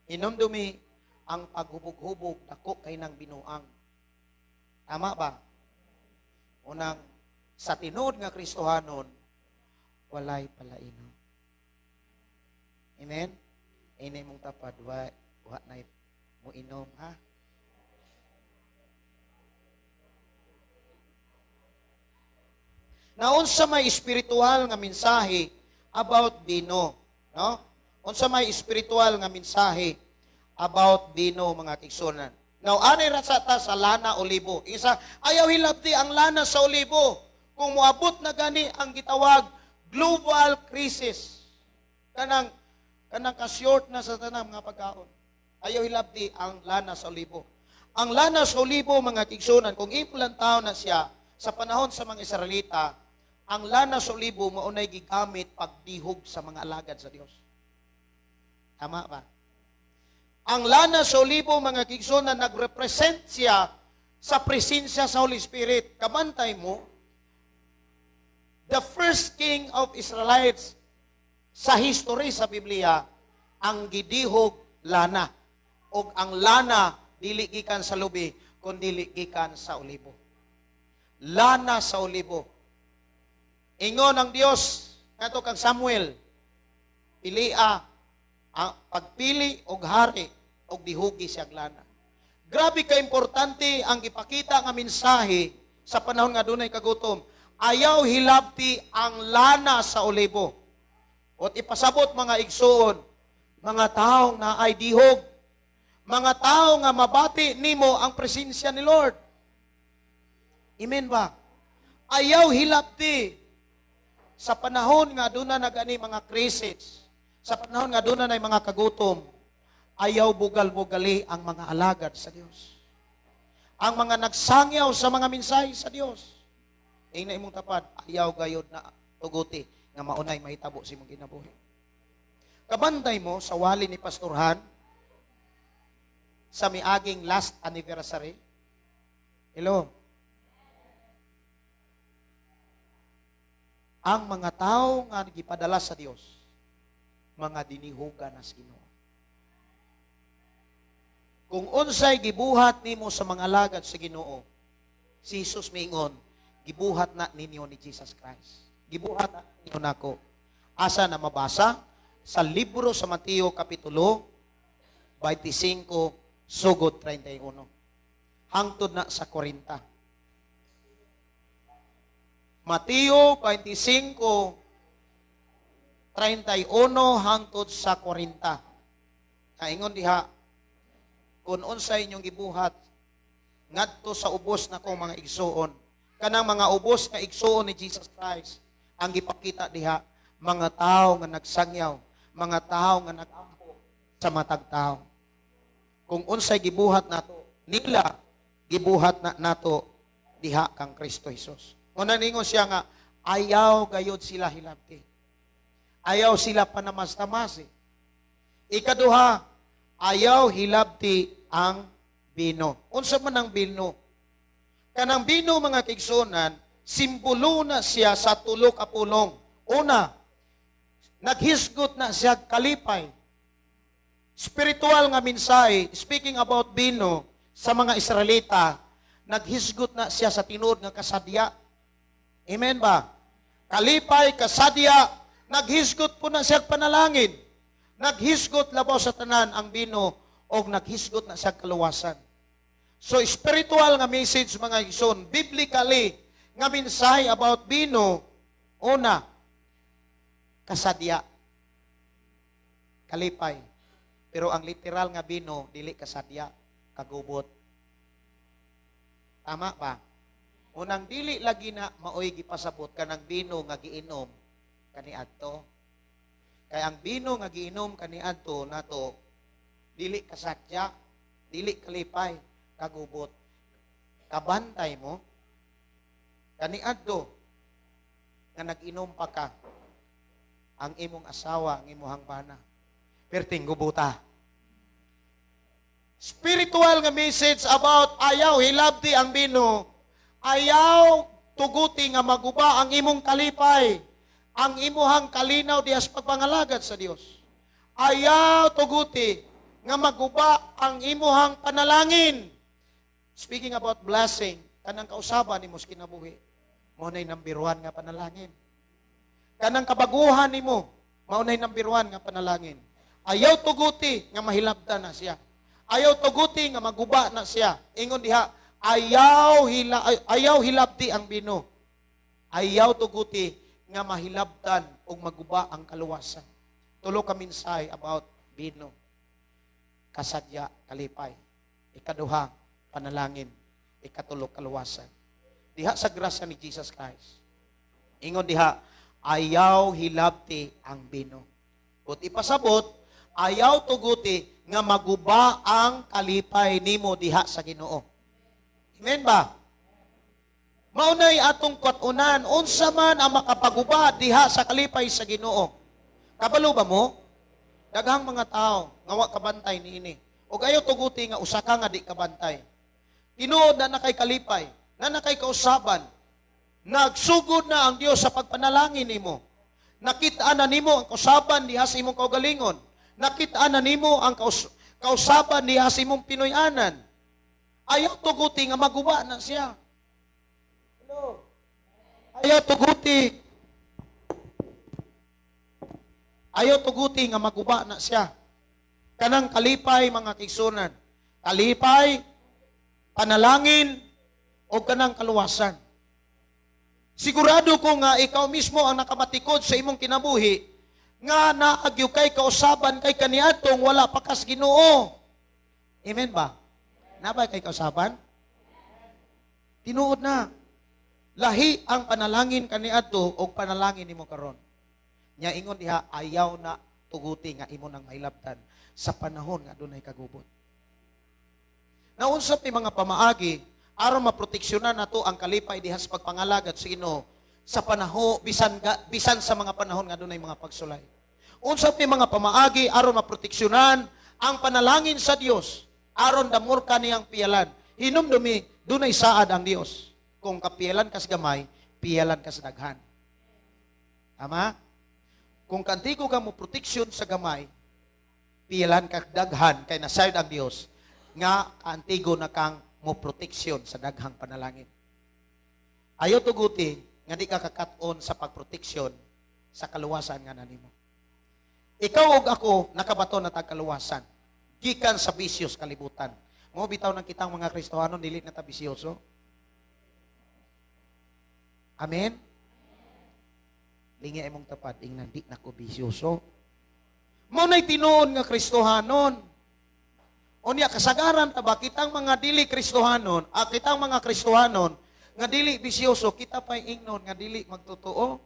Hinumdumi ang paghubog-hubog dako kay nang binuang. Tama ba? Unang sa tinuod nga Kristohanon, walay palainom. Amen? Ini mong tapad, wa na mo inom, ha? Na unsa may espiritual nga mensahe about bino, no? Unsa may espiritual nga mensahe about bino, mga kaigsuonan? Now, anay ra sa ta sa lana olibo. Isa, ayaw hilabti ang lana sa olibo. Kung moabot na gani ang gitawag global crisis, kanang ka-short na sa tanang mga pagkaon. Ayaw hilabti ang lana sa olibo. Ang lana sa olibo, mga kaigsuonan, kung ipulang taon na siya sa panahon sa mga Israelita, ang lana sa olibo maunay gigamit pagdihog sa mga alagad sa Dios. Tama ba? Ang lana sa olibo, mga kaigsuonan, nagrepresent siya sa presensya sa Holy Spirit. Kabantay mo, the first king of Israelites sa history sa Biblia, ang gidihog lana. Og ang lana, dili gikan sa lubi, kundi gikan sa olibo. Lana sa olibo. Ingon ang Dios ngadto kang Samuel, pilia ang pagpili og hari og dihugi siya lana. Grabe ka importante ang gipakita nga mensahe sa panahon nga dunay kagutom. Ayaw hilabti ang lana sa olibo. Ot ipasabot, mga igsuon, mga tawo nga ay dihog, mga tao nga mabati nimo ang presensya ni Lord. Amen ba? Ayaw hilabti sa panahon nga duna na gani mga crisis, sa panahon nga duna na mga kagutom, ayaw bugal-bugali ang mga alagad sa Dios. Ang mga nagsangyaw sa mga mensahe sa Dios. Ingna imong tapad, ayaw gayod na tuguti nga maunay mahitabo sa imong kinabuhi. Kabantay mo sa wali ni Pastor Han sa miaging last anniversary. Hello? Ang mga tao nga gipadala sa Dios, mga dinihugan na sa Ginoo. Kung unsay gibuhat nimo sa mga alagad sa Ginoo, si Jesus miingon, gibuhat na ninyo ni Jesus Christ. Gibuhat na ninyo nako. Asa na mabasa? Sa libro sa Mateo Kapitulo 25, sugod 31. Hangtod na sa 40. Mateo 25, 31 hangtod sa 40. Kaingon diha, kung unsay inyong gibuhat ngadto sa ubos na kong mga igsuon, kanang mga ubos nga igsuon ni Jesus Christ, ang gipakita diha, mga tao nga nagsangyaw, mga tao nga nagampo sa matag tao. Kung unsay gibuhat nato nila, gibuhat na nato diha kang Kristo Jesus. Una ningon siya nga ayaw gayud sila hilabti. Ayaw sila panamastamasi. Ikaduha, ayaw hilabti ang bino. Unsa man ang bino? Kanang bino, mga kaigsuonan, simbolo na siya sa tulo ka pulong. Una, naghisgot na siya kalipay. Spiritual nga mensahe, speaking about bino sa mga Israelita, naghisgot na siya sa tinuod nga kasadya. Amen ba? Kalipay, kasadya, naghisgot po na siya panalangin. Naghisgot labaw sa tanan ang bino og naghisgot na siya kaluwasan. So spiritual nga message, mga igsoon, biblically nga mensahe about bino, una, kasadya, kalipay. Pero ang literal nga bino, dili kasadya, kagubot. Tama ba? Unang dili lagi na maoy gipasabot kanang bino nga giinom kaniadto. Kay ang bino nga giinom kaniadto nato dili kasadya, dili kalipay, kagubot. Kabantay mo kaniadto nga nag-inom pa ka, ang imong asawa, ang imong bana, perting gubuta. Spiritual nga message about ayaw hilabti ang bino, ayaw tuguti nga maguba ang imong kalipay, ang imuhang kalinaw diha sa pagpangalagad sa Dios. Ayaw tuguti nga maguba ang imuhang panalangin. Speaking about blessing, kanang kausaban nimo sa kinabuhi, mao nay number 1 nga panalangin. Kanang kabaguhan nimo, mao nay number 1 nga panalangin. Ayaw tuguti nga mahilabtan na siya. Ayaw tuguti nga maguba na siya. Ingon diha, ayaw hilabti ang bino. Ayaw tuguti nga mahilabtan o maguba ang kaluwasan. Tulo ka mensahe about bino. Kasadya, kalipay. Ikaduha, panalangin. Ikatulo, kaluwasan. Diha sa grasya ni Jesus Christ. Ingon diha, ayaw hilabti ang bino. Kung ipasabot, ayaw tuguti nga maguba ang kalipay nimo diha sa Ginoo. Amen ba? Maunay atong katunan, unsa man ang makapaguba diha sa kalipay sa Ginoo. Kabalo ba mo? Daghang mga tao nga wa kabantay niini. Og ayaw tuguti nga usa ka nga di kabantay. Tinuod na nakay kalipay, na nakay kausaban. Nagsugod na ang Dios sa pagpanalangin nimo. Nakita na nimo ang kausaban diha sa imong kaugalingon. Nakita na nimo ang kausaban diha sa imong Pinoy-anan. Ayaw tuguti nga maguba na siya. Hello. Ayaw tuguti. Ayaw tuguti nga maguba na siya. Kanang kalipay, mga kaigsuonan. Kalipay, panalangin, o kanang kaluwasan. Sigurado ko nga ikaw mismo ang nakamatikod sa imong kinabuhi nga naagyo kay kausaban kay kaniadtong wala pa kas Ginoo. Amen ba? Nabay kay kausaban? Tinuod na. Lahi ang panalangin kaniadto og panalangin nimo karon. Nya ingon diha, ayaw na tuguti nga imo nang mahilabtan sa panahon nga dunay kagubot. Naunsa may mga pamaagi aron maproteksyonan nato ang kalipay diha sa pagpangalagad sa Ginoo sa panahon bisan sa mga panahon nga dunay mga pagsulay. Unsa may mga pamaagi aron maproteksyonan ang panalangin sa Dios aron damor ka niyang piyalan. Hinumdumi Dunay saad ang Dios. Kung kapiyelan kas gamay, piyelan kas daghan. Tama? Kung kaantigo ka mo proteksyon sa gamay, piyelan ka daghan kay nasayod ang Dios nga kaantigo na kang mo proteksyon sa daghang panalangin. Ayaw tuguti nga di ka kakat-on sa pagproteksyon sa kaluwasan nga nanimo. Ikaw ug ako nakabaton na tag kaluwasan gikan sa bisyo sa kalibutan. Mo bitaw nang kitang mga Kristohanon, dili na ta bisyoso. Amen. Lingi imong tapad, ingnan, "Di na ko bisyoso." Mao nay tinuod nga Kristohanon. Unya kasagaran ta ba kitang mga dili Kristohanon, kitang mga Kristohanon nga dili bisyoso, kita pa'y ingnon nga dili magtotoo.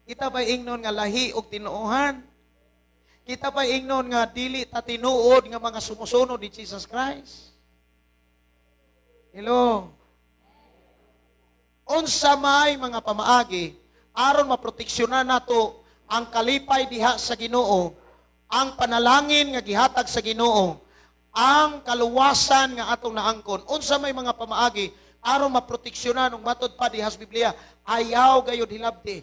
Kita pa'y ingnon nga lahi og tinuohan. Kita pa'y ingnon nga dili ta tinuod nga mga sumusunod ni Jesus Christ. Hello. Unsa may mga pamaagi aron maproteksyonan nato ang kalipay diha sa Ginoo, ang panalangin nga gihatag sa Ginoo, ang kaluwasan nga atong naangkon? Unsa may mga pamaagi aron maproteksyonan ug matod pa diha sa Biblia, ayaw gayud hilabti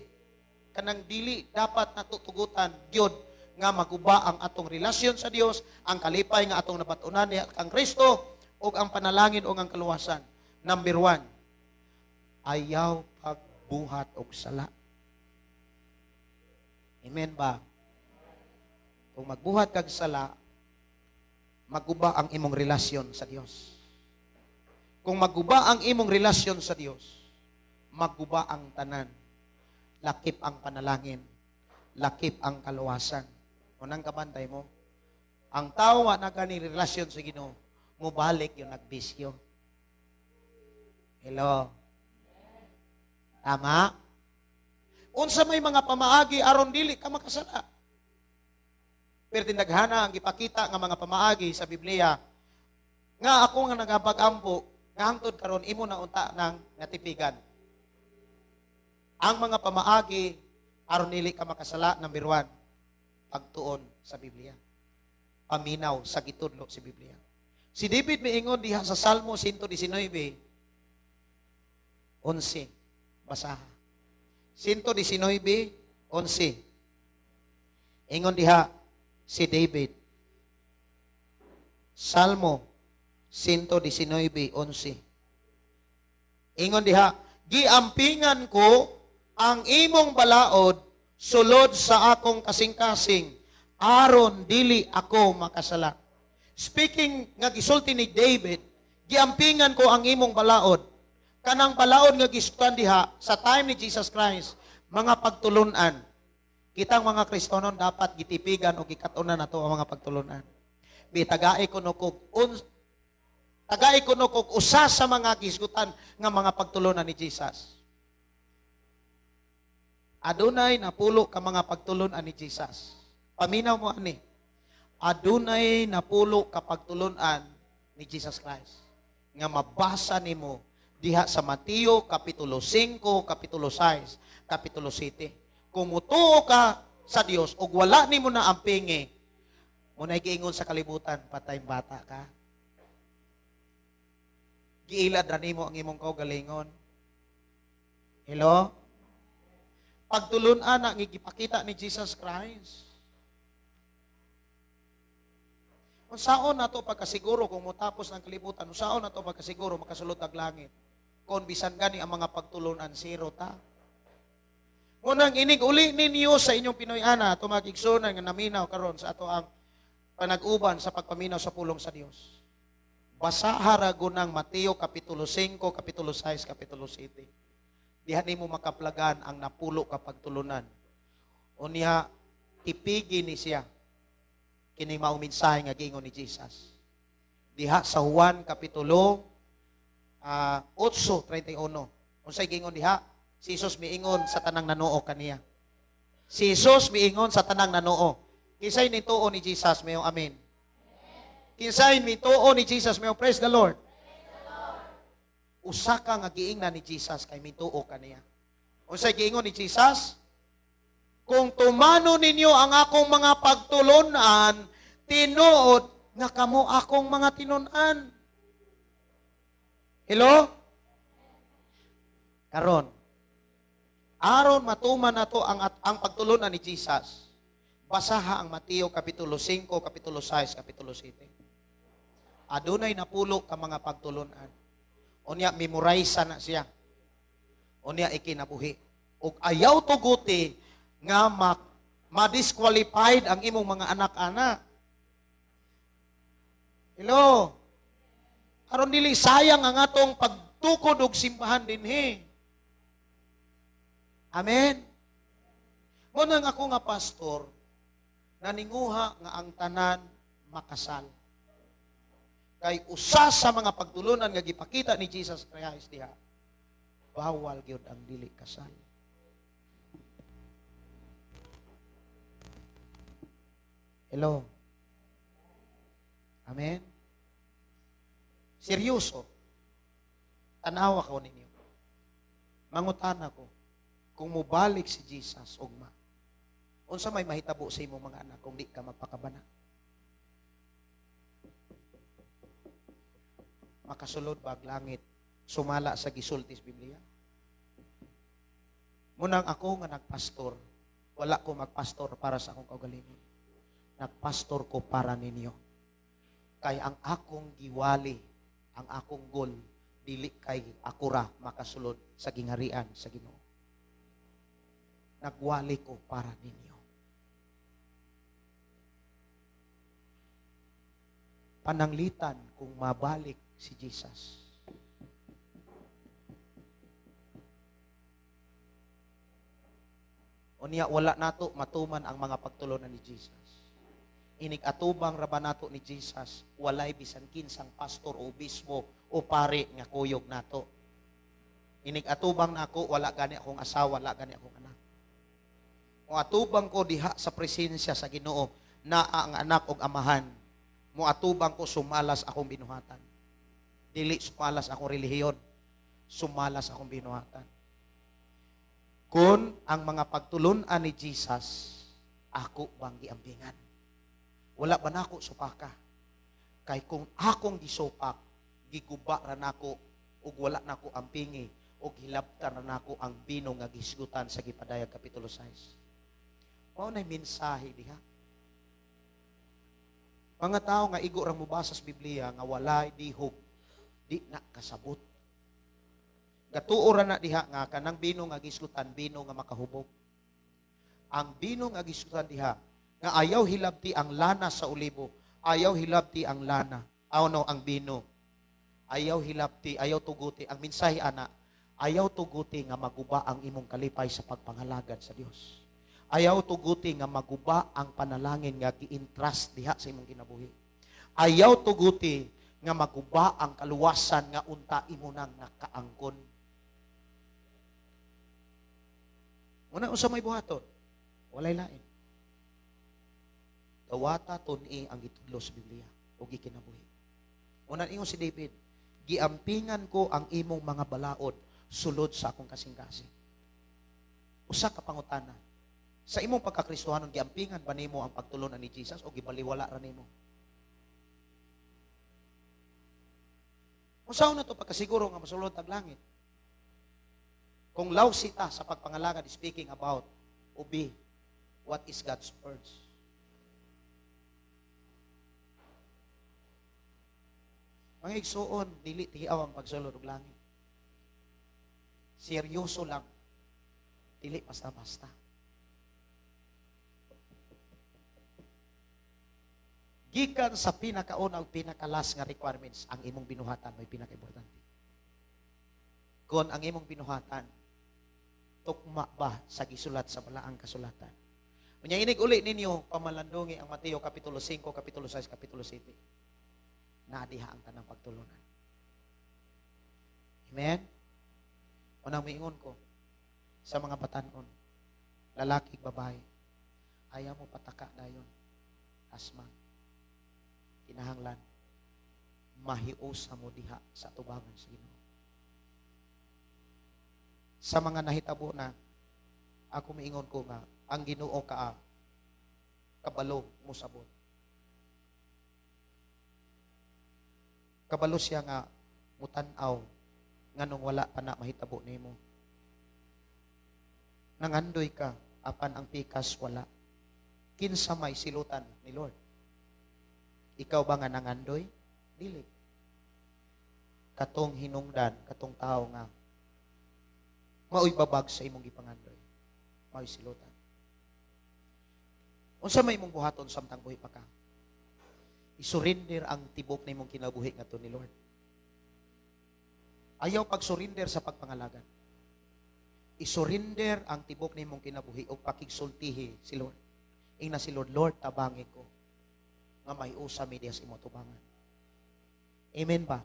kanang dili dapat natutugutan gyud nga maguba ang atong relasyon sa Dios, ang kalipay nga atong nabatunan diha kang Kristo ug ang panalangin ug ang kaluwasan? Number 1, ayaw pagbuhat og sala. Amen ba? Kung magbuhat kag sala, maguba ang imong relasyon sa Dios. Kung maguba ang imong relasyon sa Dios, maguba ang tanan. Lakip ang panalangin, lakip ang kaluwasan. Unang kabantay mo, ang tao wa na gani relasyon sa Ginoo, mubalik yung nagbisyo. Hello. Tama? Unsa may mga pamaagi aron dili ka makasala? Pero tindaghana ang gipakita nga mga pamaagi sa Biblia nga ako nga nagapag-ampo nga hangtod karon imo na unta nang natipigan. Ang mga pamaagi aron dili ka makasala, number 1, pagtuon sa Biblia. Paminaw sa gitudlo sa Biblia. Si David miingon diha sa Salmo 119:11. Basaha. 119:11. Ingon diha si David. Salmo 119:11. Ingon diha, "Giampingan ko ang imong balaod sulod sa akong kasing-kasing aron dili ako makasala." Speaking nga gisulti ni David, "Giampingan ko ang imong balaod." Kanang balaod nga gisuktan diha sa time ni Jesus Christ, mga pagtulunan. Kitang mga Kristonon dapat gitipigan o gikatunan nato ang mga pagtulunan. Bi tagai kuno kog usa sa mga gisgutan nga mga pagtulunan ni Jesus. Adunay napulo ka mga pagtulunan ni Jesus. Paminaw mo ani. Adunay napulo ka pagtulunan ni Jesus Christ nga mabasa nimo diha sa Mateo kapitulo 5, kapitulo 6, kapitulo 7. Kung mutuo ka sa Dios ug wala nimo na ampingi, mo na giingon sa kalibutan, patay bata ka. Giilad ra nimo ang imong kaugalingon. Hello? Pagtulunan na gipakita ni Jesus Christ. Unsaon nato pagkasiguro kung motapos ng kalibutan, unsaon nato pagkasiguro makasulod ang langit? Kung bisan gani ang mga pagtulunan, zero ta. Unang inig uli ninyo sa inyong Pinoy ana, tumagigsunan nga naminaw karon sa ato ang panag-uban sa pagpaminaw sa pulong sa Dios. Basaha ra ng Mateo kapitulo 5, kapitulo 6, kapitulo 7. Diha nimo makaplagan ang napulo ka pagtulunan. Unya tipigi ni siya kini maong mensahe nga giingon ni Jesus. Diha sa Juan kapitulo 8:31. Unsay giingon diha? Si Jesus miingon sa tanang nanuo kaniya. Si Jesus miingon sa tanang nanuo. Kinsay nituo ni Jesus, mayong amen. Kinsay mituo ni Jesus, mayong praise the Lord. Usa ka nga giingnan ni Jesus kay mituo kaniya. Unsay giingon ni Jesus? "Kung tumano ninyo ang akong mga pagtulunan, tinuod nga kamo akong mga tinun-an." Hello? Karon, aron matuman nato ang pagtulunan ni Jesus, basaha ang Mateo Kapitulo 5, Kapitulo 6, Kapitulo 7. Adunay napulo ka mga pagtulunan. Unya, memorize na siya. Unya, ikinabuhi. Ug ayaw tuguti nga ma-disqualified ang imong mga anak-anak. Hello? Aron dili sayang ang atong pagtukod og simbahan dinhi. Amen. Mao nang ako nga pastor, naninguha nga ang tanan makasal. Kay usa sa mga pagtulunan nga gipakita ni Jesus Christ diha, bawal gyud ang dili kasal. Hello? Amen? Seryoso. Tanawa ko ninyo. Mangutana ko, kung mobalik si Jesus ugma, unsa may mahitabo sa imong mga anak kung di ka magpakabana? Makasulod ba ang langit sumala sa gisulti sa Biblia? Munang ako nga nagpastor, wala ko magpastor para sa akong kaugalingon. Nagpastor ko para ninyo. Kay ang akong giwali, ang akong goal, dili kay ako ra makasulod sa gingharian sa Ginoo. Nagwali ko para ninyo. Pananglitan kung mabalik si Jesus. Unya wala nato matuman ang mga pagtulunan ni Jesus. Inig atubang ra ba nato ni Jesus, walay bisan kinsang pastor o obispo o pare nga kuyog nato. Inig atubang nako, wala gani akong asawa, wala gani akong anak. Kung atubang ko diha sa presensya sa Ginoo, naa ang anak og amahan, moatubang ko sumalas akong binuhatan. Dili sumalas akong relihiyon, sumalas akong binuhatan. Kung ang mga pagtulun-an ni Jesus, ako bang giampingan? Wala ba nako supaka? Kay kung akong gisupak, giguba ra nako ug wala nako ampingi ug hilabtan ra nako ang bino nga gisgutan sa gipadayag Kapitulo 6. Mao nay mensahe diha. Mga tao nga igo ra mobasa sa Biblia nga walay dihog, di na kasabot. Gatuo ra na diha nga kanang bino nga gisgutan, bino nga makahubog. Ang bino nga gisgutan diha nga ayaw hilabti ang lana sa olibo, ayaw hilabti ang lana, aw no, ang bino. Ayaw hilabti, ayaw tuguti ang mensahe ana, ayaw tuguti nga maguba ang imong kalipay sa pagpangalagad sa Dios. Ayaw tuguti nga maguba ang panalangin nga gi-entrust diha sa imong kinabuhi. Ayaw tuguti nga maguba ang kaluwasan nga unta imo nang nakaangkon. Una unsa may buhaton? Walay lain. Dawata tun-i ang gitudlo sa Biblia ug gikinabuhi. Una ingon si David, giampingan ko ang imong mga balaod sulod sa akong kasing-kasing. Usa ka pangutana. Sa imong pagkakristohanon, giampingan ba nimo ang pagtulunan ni Jesus o gibaliwala ra nimo? Unsaon na to pagkasiguro nga masulod tag langit? Kung lousy ta sa pagpangalagad, speaking about obey what is God's words. Mga igsuon, dili tiaw ang pagsulod og langit. Seryoso lang. Dili basta-basta. Gikan sa pinakauna ug pinakalas nga requirements, ang imong binuhatan may pinakaimportante. Kung ang imong binuhatan, tukma ba sa gisulat sa balaang kasulatan? Unya inig uli ninyo, pamalandungi ang Mateo Kapitulo 5, Kapitulo 6, Kapitulo 7. Nadiha ang tanang pagtulunan. Amen? Unang miingon ko sa mga batanon, lalaki, babae, ayaw mo pataka dayon, asma, kinahanglan, mahiusa mo diha sa tubangan sa Ginoo. Sa mga nahitabo na, ako miingon ko nga, ang Ginoo ka kabalo mo sabot. Kabalo siya nga mutan-aw Nganong wala pa na mahitabo nimo? Nangandoy ka apan ang pikas wala. Kinsa may silutan ni Lord? Ikaw ba nga nangandoy? Dili. Katong hinungdan, katong tao nga maoy babag sa imong gipangandoy. Maoy silutan. Unsa may imong buhaton samtang buhi pa ka? I-surrender ang tibok na imong kinabuhi ngadto ni Lord. Ayaw pag-surrender sa pagpangalagan. I-surrender ang tibok na imong kinabuhi o pakigsultihi si Lord. Ingna si Lord, "Lord, tabangi ko nga may usa mi diha sa imong tubangan." Amen ba?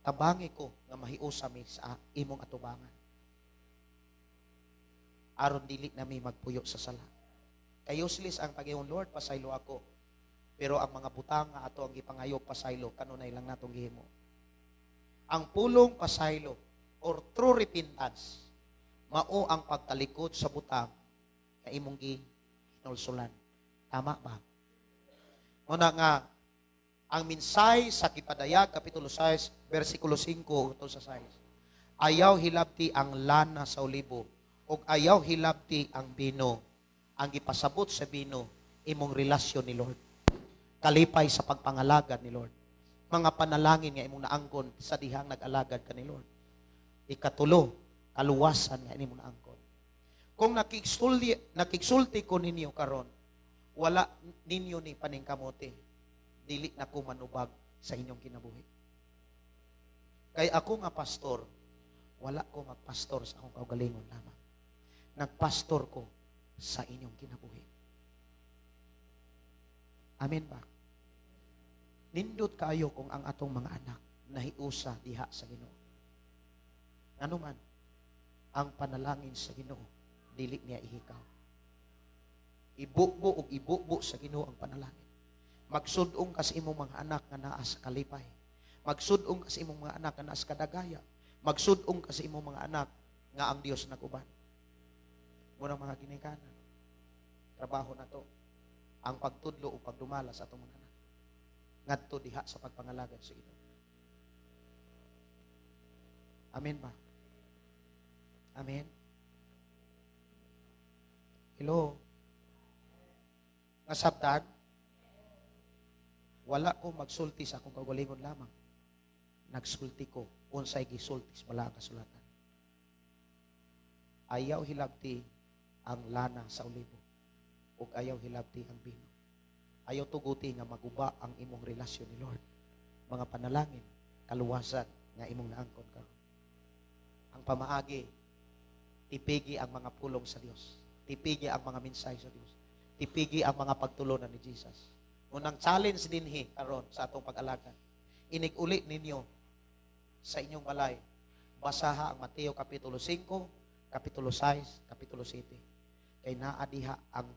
"Tabangi ko nga mahiusa mi sa imong atubangan. Aron dili na mi magpuyo sa sala." Kay useless ang pag-ingon, "Lord, pasaylo ako." Pero ang mga butang nga ato ang gipangayo pasaylo, kanunay lang natong gihimo. Ang pulong pasaylo or true repentance, mao ang pagtalikod sa butang nga imong gihinulsulan. Tama ba? Muna nga, ang minsay sa Kipadayag, Kapitulo 6, versikulo 5 ito sa 6. Ayaw hilabti ang lana sa olibo, o ayaw hilabti ang bino. Ang gipasabot sa bino, imong relasyon ni Lord. Kalipay sa pagpangalagad ni Lord. Mga panalangin nga imong naangkon sa dihang nag-alagad ka ni Lord. Ikatulo, kaluwasan nga imong naangkon. Kung nakigsulti ko ninyo karon, wala ninyo ni paningkamote, dili na ko manubag sa inyong kinabuhi. Kay ako nga pastor, wala ko magpastor sa akong kaugalingon lamang. Nagpastor ko sa inyong kinabuhi. Amen ba? Nindot kayo kung ang atong mga anak nahiusa diha sa Ginoo. Ano man, ang panalangin sa Ginoo, dili niya ihikaw. Ibubo ug ibubo sa Ginoo ang panalangin. Magsudong ka sa imong mga anak nga naa sa kalipay. Magsudong ka sa imong mga anak nga naa sa kadagaya. Magsudong ka sa imong mga anak nga ang Dios naguban. Munang mga ginikanan, trabaho na to ang pagtudlo o pagdumala sa atong mga anak ngadto diha sa pagpangalagad sa Ginoo. Amen ba? Amen. Hello. Nasabtan? Wala ko magsulti sa akong kaugalingon lamang. Nagsulti ko unsay gisulti sa balaang kasulatan. Ayaw hilabti ang lana sa olibo ug ayaw hilabti ang bino. Ayaw tuguti nga maguba ang imong relasyon ni Lord. Mga panalangin, kaluwasan nga imong naangkon karon. Ang pamaagi, tipigi ang mga pulong sa Dios. Tipigi ang mga mensahe sa Dios. Tipigi ang mga pagtulunan ni Jesus. Unang challenge dinhi karon sa atong pag-alagad. Inig-uli ninyo sa inyong balay. Basaha ang Mateo Kapitulo 5, Kapitulo 6, Kapitulo 7. Kay naa diha ang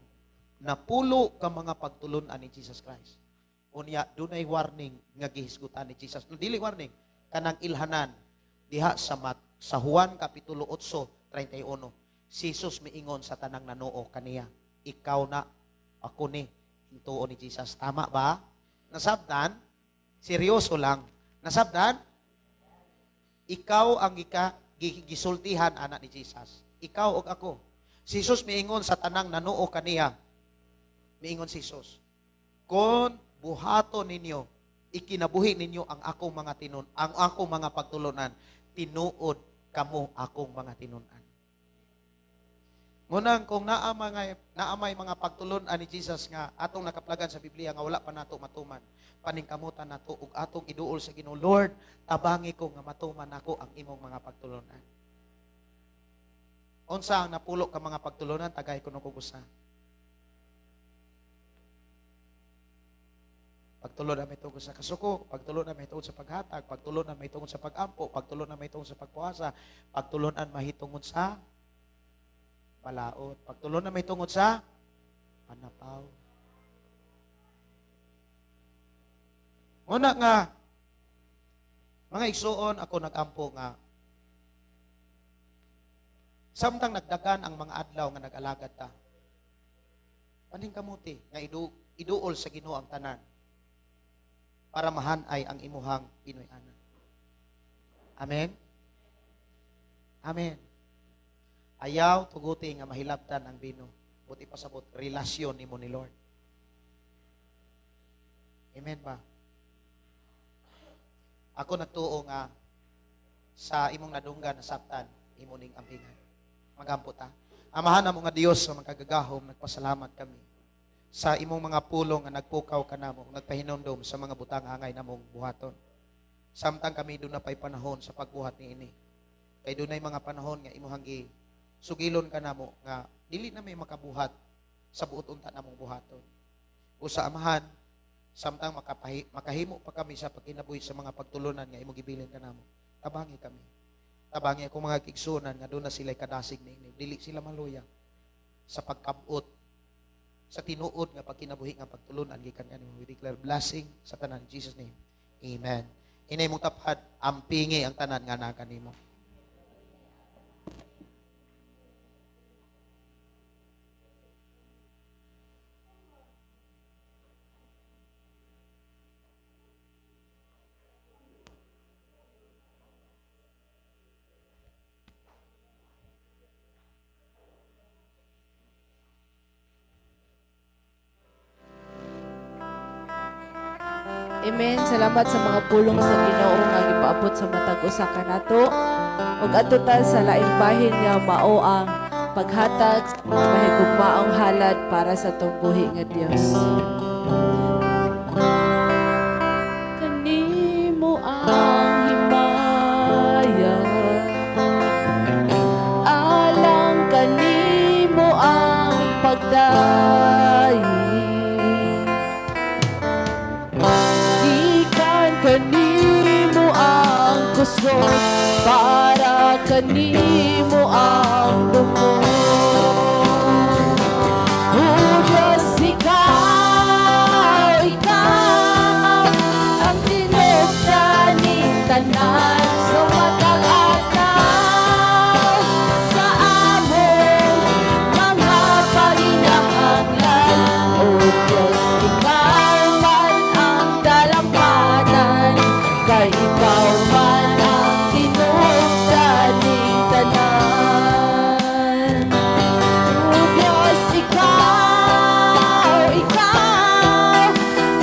napulo ka mga pagtulunan ni Jesus Christ. Unya, dunay warning nga gihisgutan ni Jesus. No, dili warning, kanang ilhanan diha sa Juan Kapitulo 8:31. Si Jesus miingon sa tanang nanuo kaniya, "Ikaw na ako ni tuo ni Jesus." Tama ba? Nasabtan? Seryoso lang. Nasabtan? Ikaw ang gisultihan anak ni Jesus. Ikaw og ako. Si Jesus miingon sa tanang nanuo kaniya. Miingon si Jesus, "Kung buhaton ninyo, ikinabuhi ninyo ang akong mga pagtulunan, tinuod kamo akong mga tinun-an." Ngunang kung naa may mga pagtulunan ni Jesus nga atong nakaplagan sa Biblia nga wala pa nato matuman, paningkamutan nato ug atong iduol sa Ginoo, "Lord, tabangi ko nga matuman nako ang imong mga pagtulunan." Unsa ang napulo ka mga pagtulunan? Tagay kuno kog usa. Pagtulunan may tungod sa kasuko, pagtulunan may tungod sa paghatag, pagtulunan may tungod sa pagampo, pagtulunan may tungod sa pagpuasa, pagtulunan mahitungod sa palaot, pagtulunan may tungod sa panapaw. Muna nga, mga igsuon, ako nagampo nga, samtang nagdagan ang mga adlaw nga nag-alagad ta, paningkamuti nga iduol sa Ginoo ang tanan para mahanay ang imuhang Pinoy-anan. Amen? Amen. Ayaw tuguti nga mahilabtan ang bino. Buti pasabot, relasyon nimo ni Lord. Amen ba? Ako nagtuo nga sa imong nadunggan nasabtan, imo ning ampingan. Magampo ta. Amahan namo nga Dios nga makagagahom, nagpasalamat kami sa imong mga pulong nga nagpukaw kanamo, nagpahinumdom sa mga butang angay namong buhaton. Samtang kami duna pay panahon sa pagbuhat niini. Kay dunay mga panahon nga imuhang gi sugilon kanamo nga dili na may makabuhat sa buot unta namong buhaton. O sa Amahan, samtang makahimo pa kami sa pagkinabuhi sa mga pagtulunan nga imong gibilin kanamo, tabangi kami. Tabangi akong mga kaigsuonan nga duna sila kadasig niini. Dili sila maluya sa pagkabot sa tinuod nga pagkinabuhi nga pagtulunan gikan kanimo. We declare blessing sa tanan in Jesus name. Amen. Inay mong tapad, ampingi ang tanan nga naa kanimo. Amen. Salamat sa mga pulong sa Ginoo nga gipaabot sa matag usa kanato. Ug adto ta sa laing bahin nga mao ang paghatag sa mga mahigugmaong halad para sa atong buhi nga Dios. Kanimo ang himaya, alang kanimo ang pagdayi. Gikan kanimo ang kusog, para kanimo ang lungkot. O Diyos, ikaw, ikaw ang tinupda ni tanan sa matag adlaw sa among mga panginahanglan. O Diyos, ikaw man ang dalampanan, kay ikaw man ang tinupda ni tanan. O Diyos, ikaw, ikaw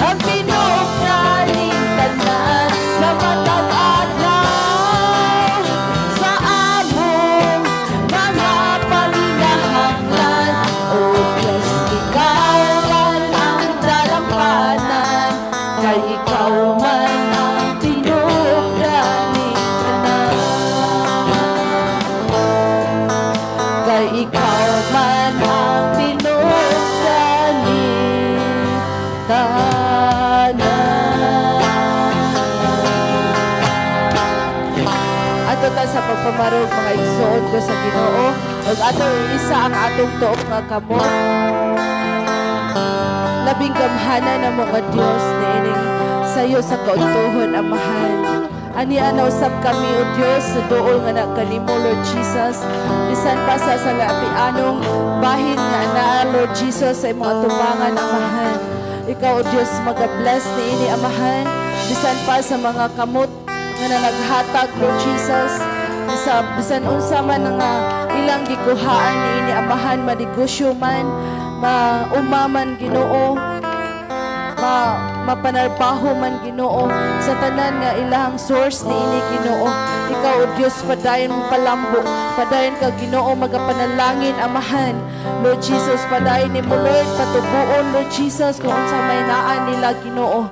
ang tinupda ni tanan sa matag adlaw sa among mga panginahanglan. O Diyos, ikaw man ang dalampanan, kay ikaw man ang tinupda ni tanan. Kay ikaw man ang tinupda ni tanan. Ato ta sa pagpamarog mga igsoon ko sa Ginoo, ug ato iisa ang atong tuong nga kamot. Labing gamhanan namo nga Dios niining sayo sa kaudtuhon, Amahan. Ani ana usab kami, o Dios, sa duol nga na kanimo, Lord Jesus. Bisan pa sa salapianong bahin nga naa, Lord Jesus, sa imong atubangan, Amahan. Ikaw, O Dios, maga-bless niini, Amahan. Bisan pa sa mga kamot nga na naghatag, Lord Jesus. Bisan unsa man nga ilang gikuhaan niini, Amahan, manegosyo man, maumaman, Ginoo, mapanarbaho man, Ginoo, sa tanan nga ilahang source niini, Ginoo. Ikaw, O Dios, padayon mo palambo, padayon ka, Ginoo, magapanalangin, Amahan. Lord Jesus, padayon nimo, Lord, patubuon, Lord Jesus, kung unsa may naa nila, Ginoo.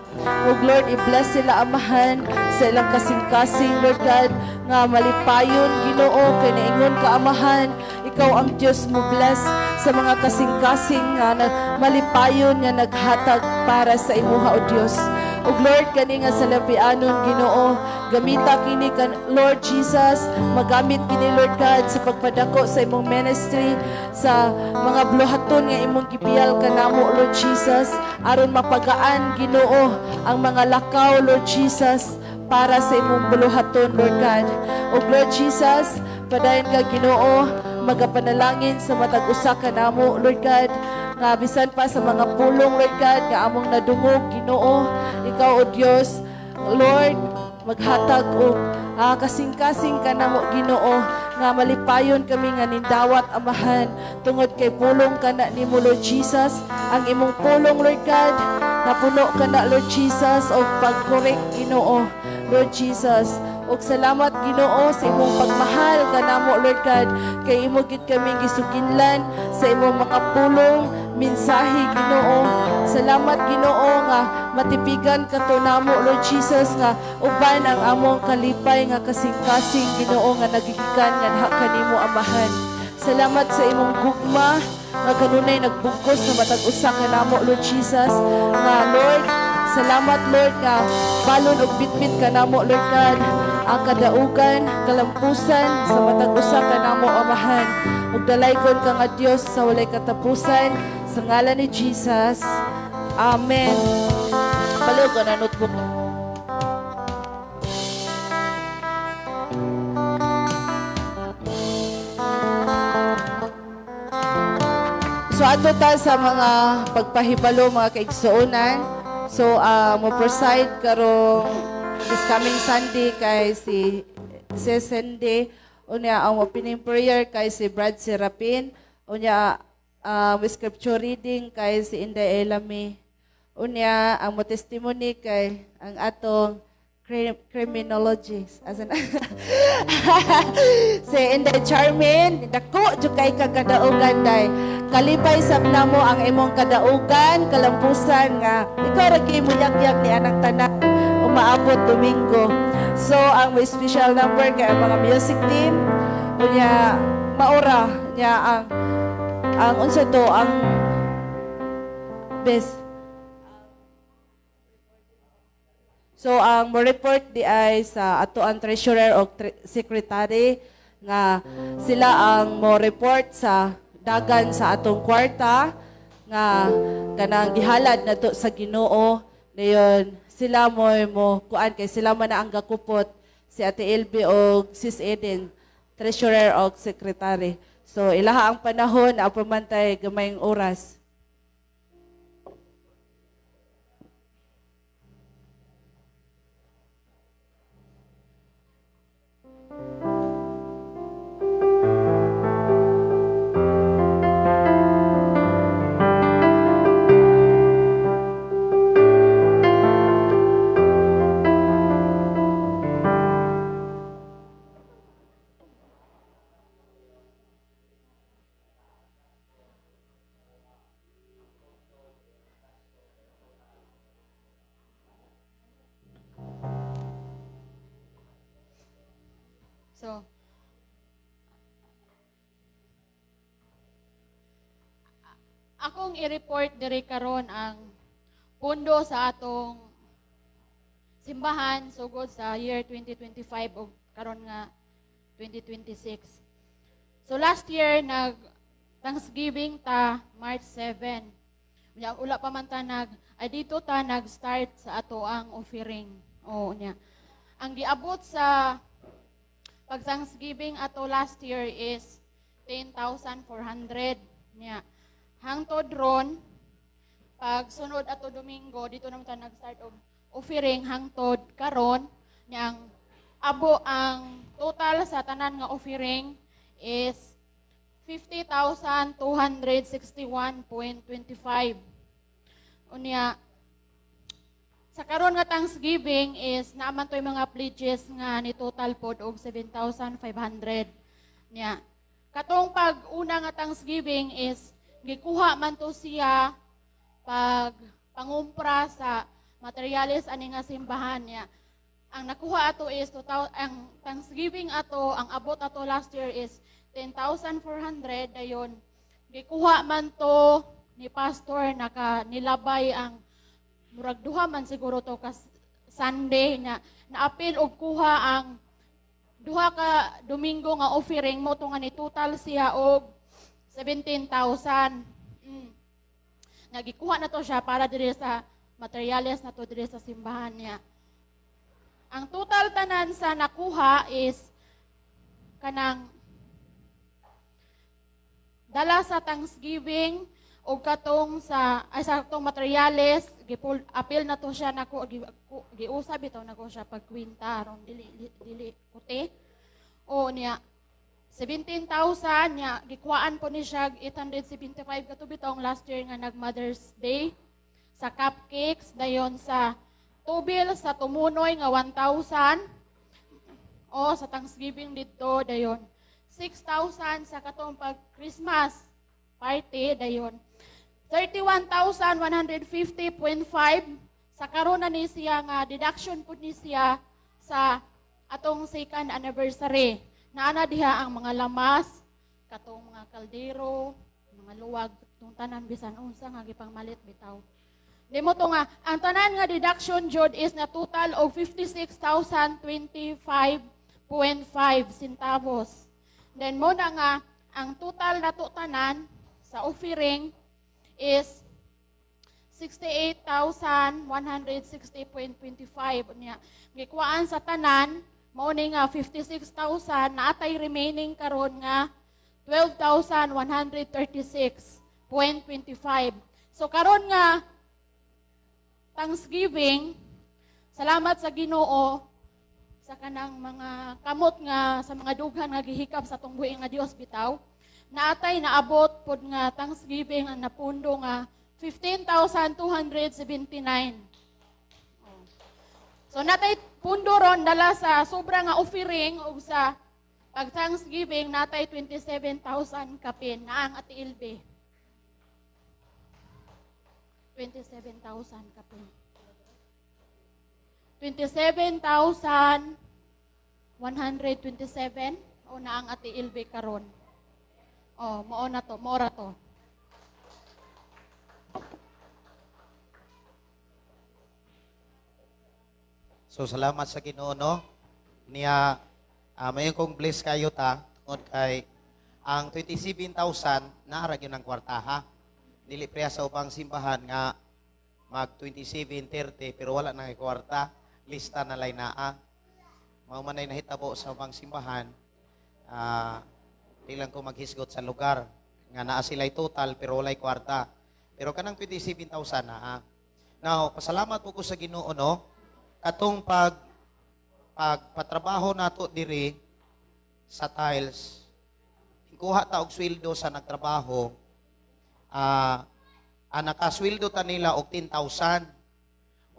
Ug Lord, i-bless sila, Amahan, sa ilang kasing-kasing, Lord God, nga malipayon, Ginoo, kay naingon ka, Amahan, ikaw ang Dios mo bless sa mga kasing-kasing nga malipayon nga naghatag para sa imuha, O Dios. Ug Lord, kani nga salapianon, Ginoo, gamita kini kan Lord Jesus, magamit kini, Lord God, sa pagpadako sa imong ministry, sa mga buluhaton nga imong gibiyal kanamo, Lord Jesus, aron mapagaan, Ginoo, ang mga lakaw, Lord Jesus, para sa imong buluhaton, Lord God. Ug Lord Jesus, padayon ka, Ginoo, magapanalangin sa matag usa kanamo, Lord God, nga bisan pa sa mga pulong, Lord God, nga among nadungog, Ginoo, ikaw, O Dios, Lord, maghatag og Kasing-kasing ka namo, Ginoo, nga malipayon kami nga nindawat, Amahan, tungod kay pulong ka na nimo, Lord Jesus. Ang imong pulong, Lord God, napuno ka na, Lord Jesus, og pag-correct, Ginoo, Lord Jesus. Og salamat, Ginoo, sa imong pagmahal kanamo, Lord God, kay imo gid kami gisuginlan sa imong mga pulong, mensahe, Ginoo. Salamat, Ginoo, nga matipigan ka to namo, Lord Jesus, nga uban ang among kalipay nga kasing-kasing, Ginoo, nga nagigikan nga diha kanimo, Amahan. Salamat sa imong gugma nga kanunay nagbugkos sa matag usa kanamo, Lord Jesus. Nga Lord, salamat, Lord, nga balon og bitbit kanamo, Lord God, ang kadaugan, kalampusan sa matag usa kanamo, Amahan. Ug dalaygon ka nga Dios sa walay katapusan, sa ngalan ni Jesus. Amen. Palihog ko na notebook. So ato ta sa mga pagpahibalo, mga kaigsuonan. So mo preside karong this coming Sunday kay si Sende. Unya ang opening prayer kay si Brad Serapin. Unya scripture reading kay si Inday Elami. Unya ang mo testimony kay ang atong criminologist. Asa na? Si Inday Charmin, dako jud kay kagkadaugan, day. Kalipay sab namo ang imong kadaugan, kalampusan nga ikaw ra gyud moyagyag ni anang tanan umaabot Domingo. So ang may special number kay ang mga music team. Unya maura nya ang unsa to ang best. So ang mo report di ay sa ato ang treasurer o secretary nga sila ang mo report sa dagan sa atong kwarta nga kanang gihalad na to sa Ginoo. Dayon sila mo kuan kay sila man na ang gakupot, si Ate LB o Sis Eden, treasurer o secretary. So ilaha ang panahon, apo man tay gamayng oras. So, akong i-report diri karon ang pondo sa atong simbahan sugod sa year 2025 ug karon nga 2026. So last year nag Thanksgiving ta March 7. Unya ula pa man ta nag ay dito ta nag-start sa ato ang offering. O unya. Ang giabot sa pag Thanksgiving ato last year is 10,400 niya. Hangtod ron pag sunod ato Domingo dito naman ta nag-start og offering hangtod karon niya, ang abo ang total sa tanan nga offering is 50,261.25. Unya sa karon nga Thanksgiving is naaman to'y mga pledges nga ni total pod og 7,500 niya. Katong pag una nga Thanksgiving is gikuha man to siya pag pangumpra sa materyales ani nga simbahan niya. Ang nakuha ato is total ang Thanksgiving ato, ang abot ato last year is 10,400. Dayon gikuha man to ni pastor, naka nilabay ang murag duha man siguro to ka Sunday na naapil og kuha ang duha ka Domingo nga offering mo to nga ni total siya og 17,000. Nagikuha na to siya para diri sa materyales na to diri sa simbahan niya. Ang total tanan sa nakuha is kanang dala sa Thanksgiving Og katong sa ay sa katong materyales, gipul apil na to siya nako, giusab bitaw nako siya pagkwinta aron dili dili kuti. O niya 17,000 niya gikuhaan po ni siya 875 kato bitong last year nga nag Mother's Day sa cupcakes, dayon sa tubil sa Tumunoy nga 1,000 o sa Thanksgiving didto, dayon 6,000 sa katong pag Christmas party, dayon 31,150.5 sa karon na ni siya nga deduction pud ni siya sa atong second anniversary. Naana diha ang mga lamas, katong mga kaldero, mga luwag, tong tanan bisan unsa nga gipangmalit bitaw. Di mo to nga ang tanan nga deduction jud is na total og 56,025.5 centavos. Then mo na nga ang total na to tanan sa offering is 68,160.25 niya. Gikuhaan sa tanan, mao ni nga 56,000, naatay remaining karon nga 12,136.25. So karon nga Thanksgiving, salamat sa Ginoo sa kanang mga kamot nga sa mga dughan nga gihikap sa atong buhi nga Dios bitaw. Naatay naabot pod nga Thanksgiving ang napundo nga 15,279. Oh. So natay pundo ron dala sa sobra nga offering ug sa pag Thanksgiving, natay 27,000 kapin na ang Ate Ilbe. 27,000 kapin. 27,127 o na ang Ate Ilbe karon. Oh, mao na to, mao ra to. So salamat sa Ginoo, no. Niya mayon kong bless kayo ta tungod kay ang 27,000 naa ra gyud ang kwarta ha. Dili preya sa ubang simbahan nga mag 27, 30 pero wala na kwarta, lista na lay naa. Mao man ay nahitabo sa ubang simbahan. Di lang ko maghisgot sa lugar nga naa sila'y total pero walay kwarta. Pero kanang 27,000 naa. Now, pasalamat po ko sa Ginoo, no. Katong pagpatrabaho nato diri sa tiles, kuha ta og sweldo sa nagtrabaho, nakasweldo ta nila og 10,000.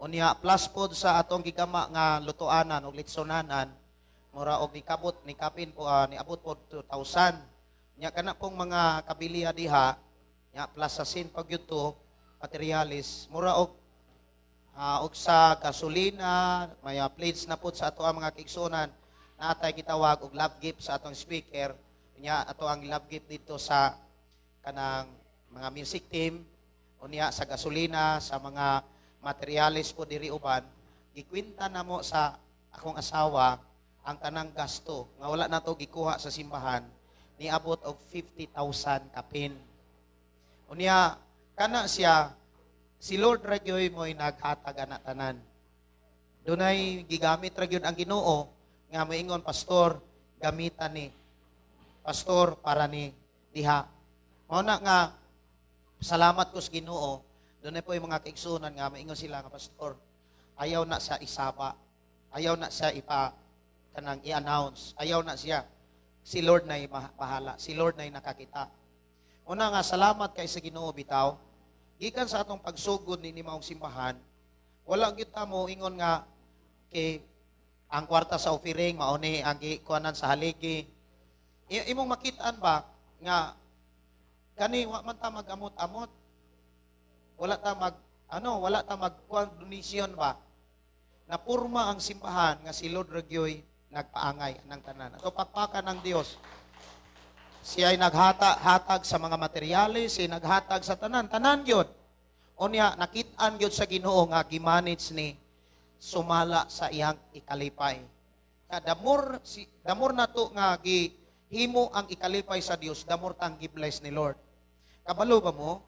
Unya plus pod sa atong gigama nga lutoanan og litsonanan, mura og nikabot nikapin po, niabot po 2,000. Nya kana pong mga kabilia diha, nya plus sa sin pag to materialis, mura og og sa gasolina, may plates na pod sa ato ang mga kaigsuonan, naatay gitawag og love gift sa atong speaker. Nya ato ang love gift dito sa kanang mga music team, unya sa gasolina, sa mga materialis po diri uban, gikwinta namo sa akong asawa ang tanang gasto nga wala nato gikuha sa simbahan, niabot og 50,000 kapin. Unya kana siya si Lord ra gyoy mo'y naghatag ana tanan. Dunay gigamit ra gyud ang Ginoo nga moingon, "Pastor, gamitan ni pastor para ni diha." Mao na nga salamat ko sa Ginoo. Dunay po yung mga kaigsuonan nga moingon sila nga, "Pastor, ayaw na sa isaba. Ayaw na sa ipa kanang i-announce. Ayaw na siya. Si Lord na bahala. Si Lord na nakakita." Una nga salamat kay sa Ginoo bitaw. Gikan sa atong pagsugod ni maong simbahan, wala gyud ta mo ingon nga kay ang kwarta sa offering mao ni ang gikuanan sa haligi. Imong makitaan ba nga kani wa man ta magamot-amot. Wala ta mag ano, wala ta mag kuan donation ba. Napurma ang simbahan nga si Lord ra gyoy nagpaangay ng tanan. Ato pakpakan ng Dios. Siya ay naghatag sa mga materyales, siya ay naghatag sa tanan, tanan gyud. Unya nakit-an gyud sa Ginoo nga gimanage ni sumala sa iyang ikalipay. Nga damor nato nga gihimo ang ikalipay sa Dios, damor tang gibless ni Lord. Kabalo ba mo?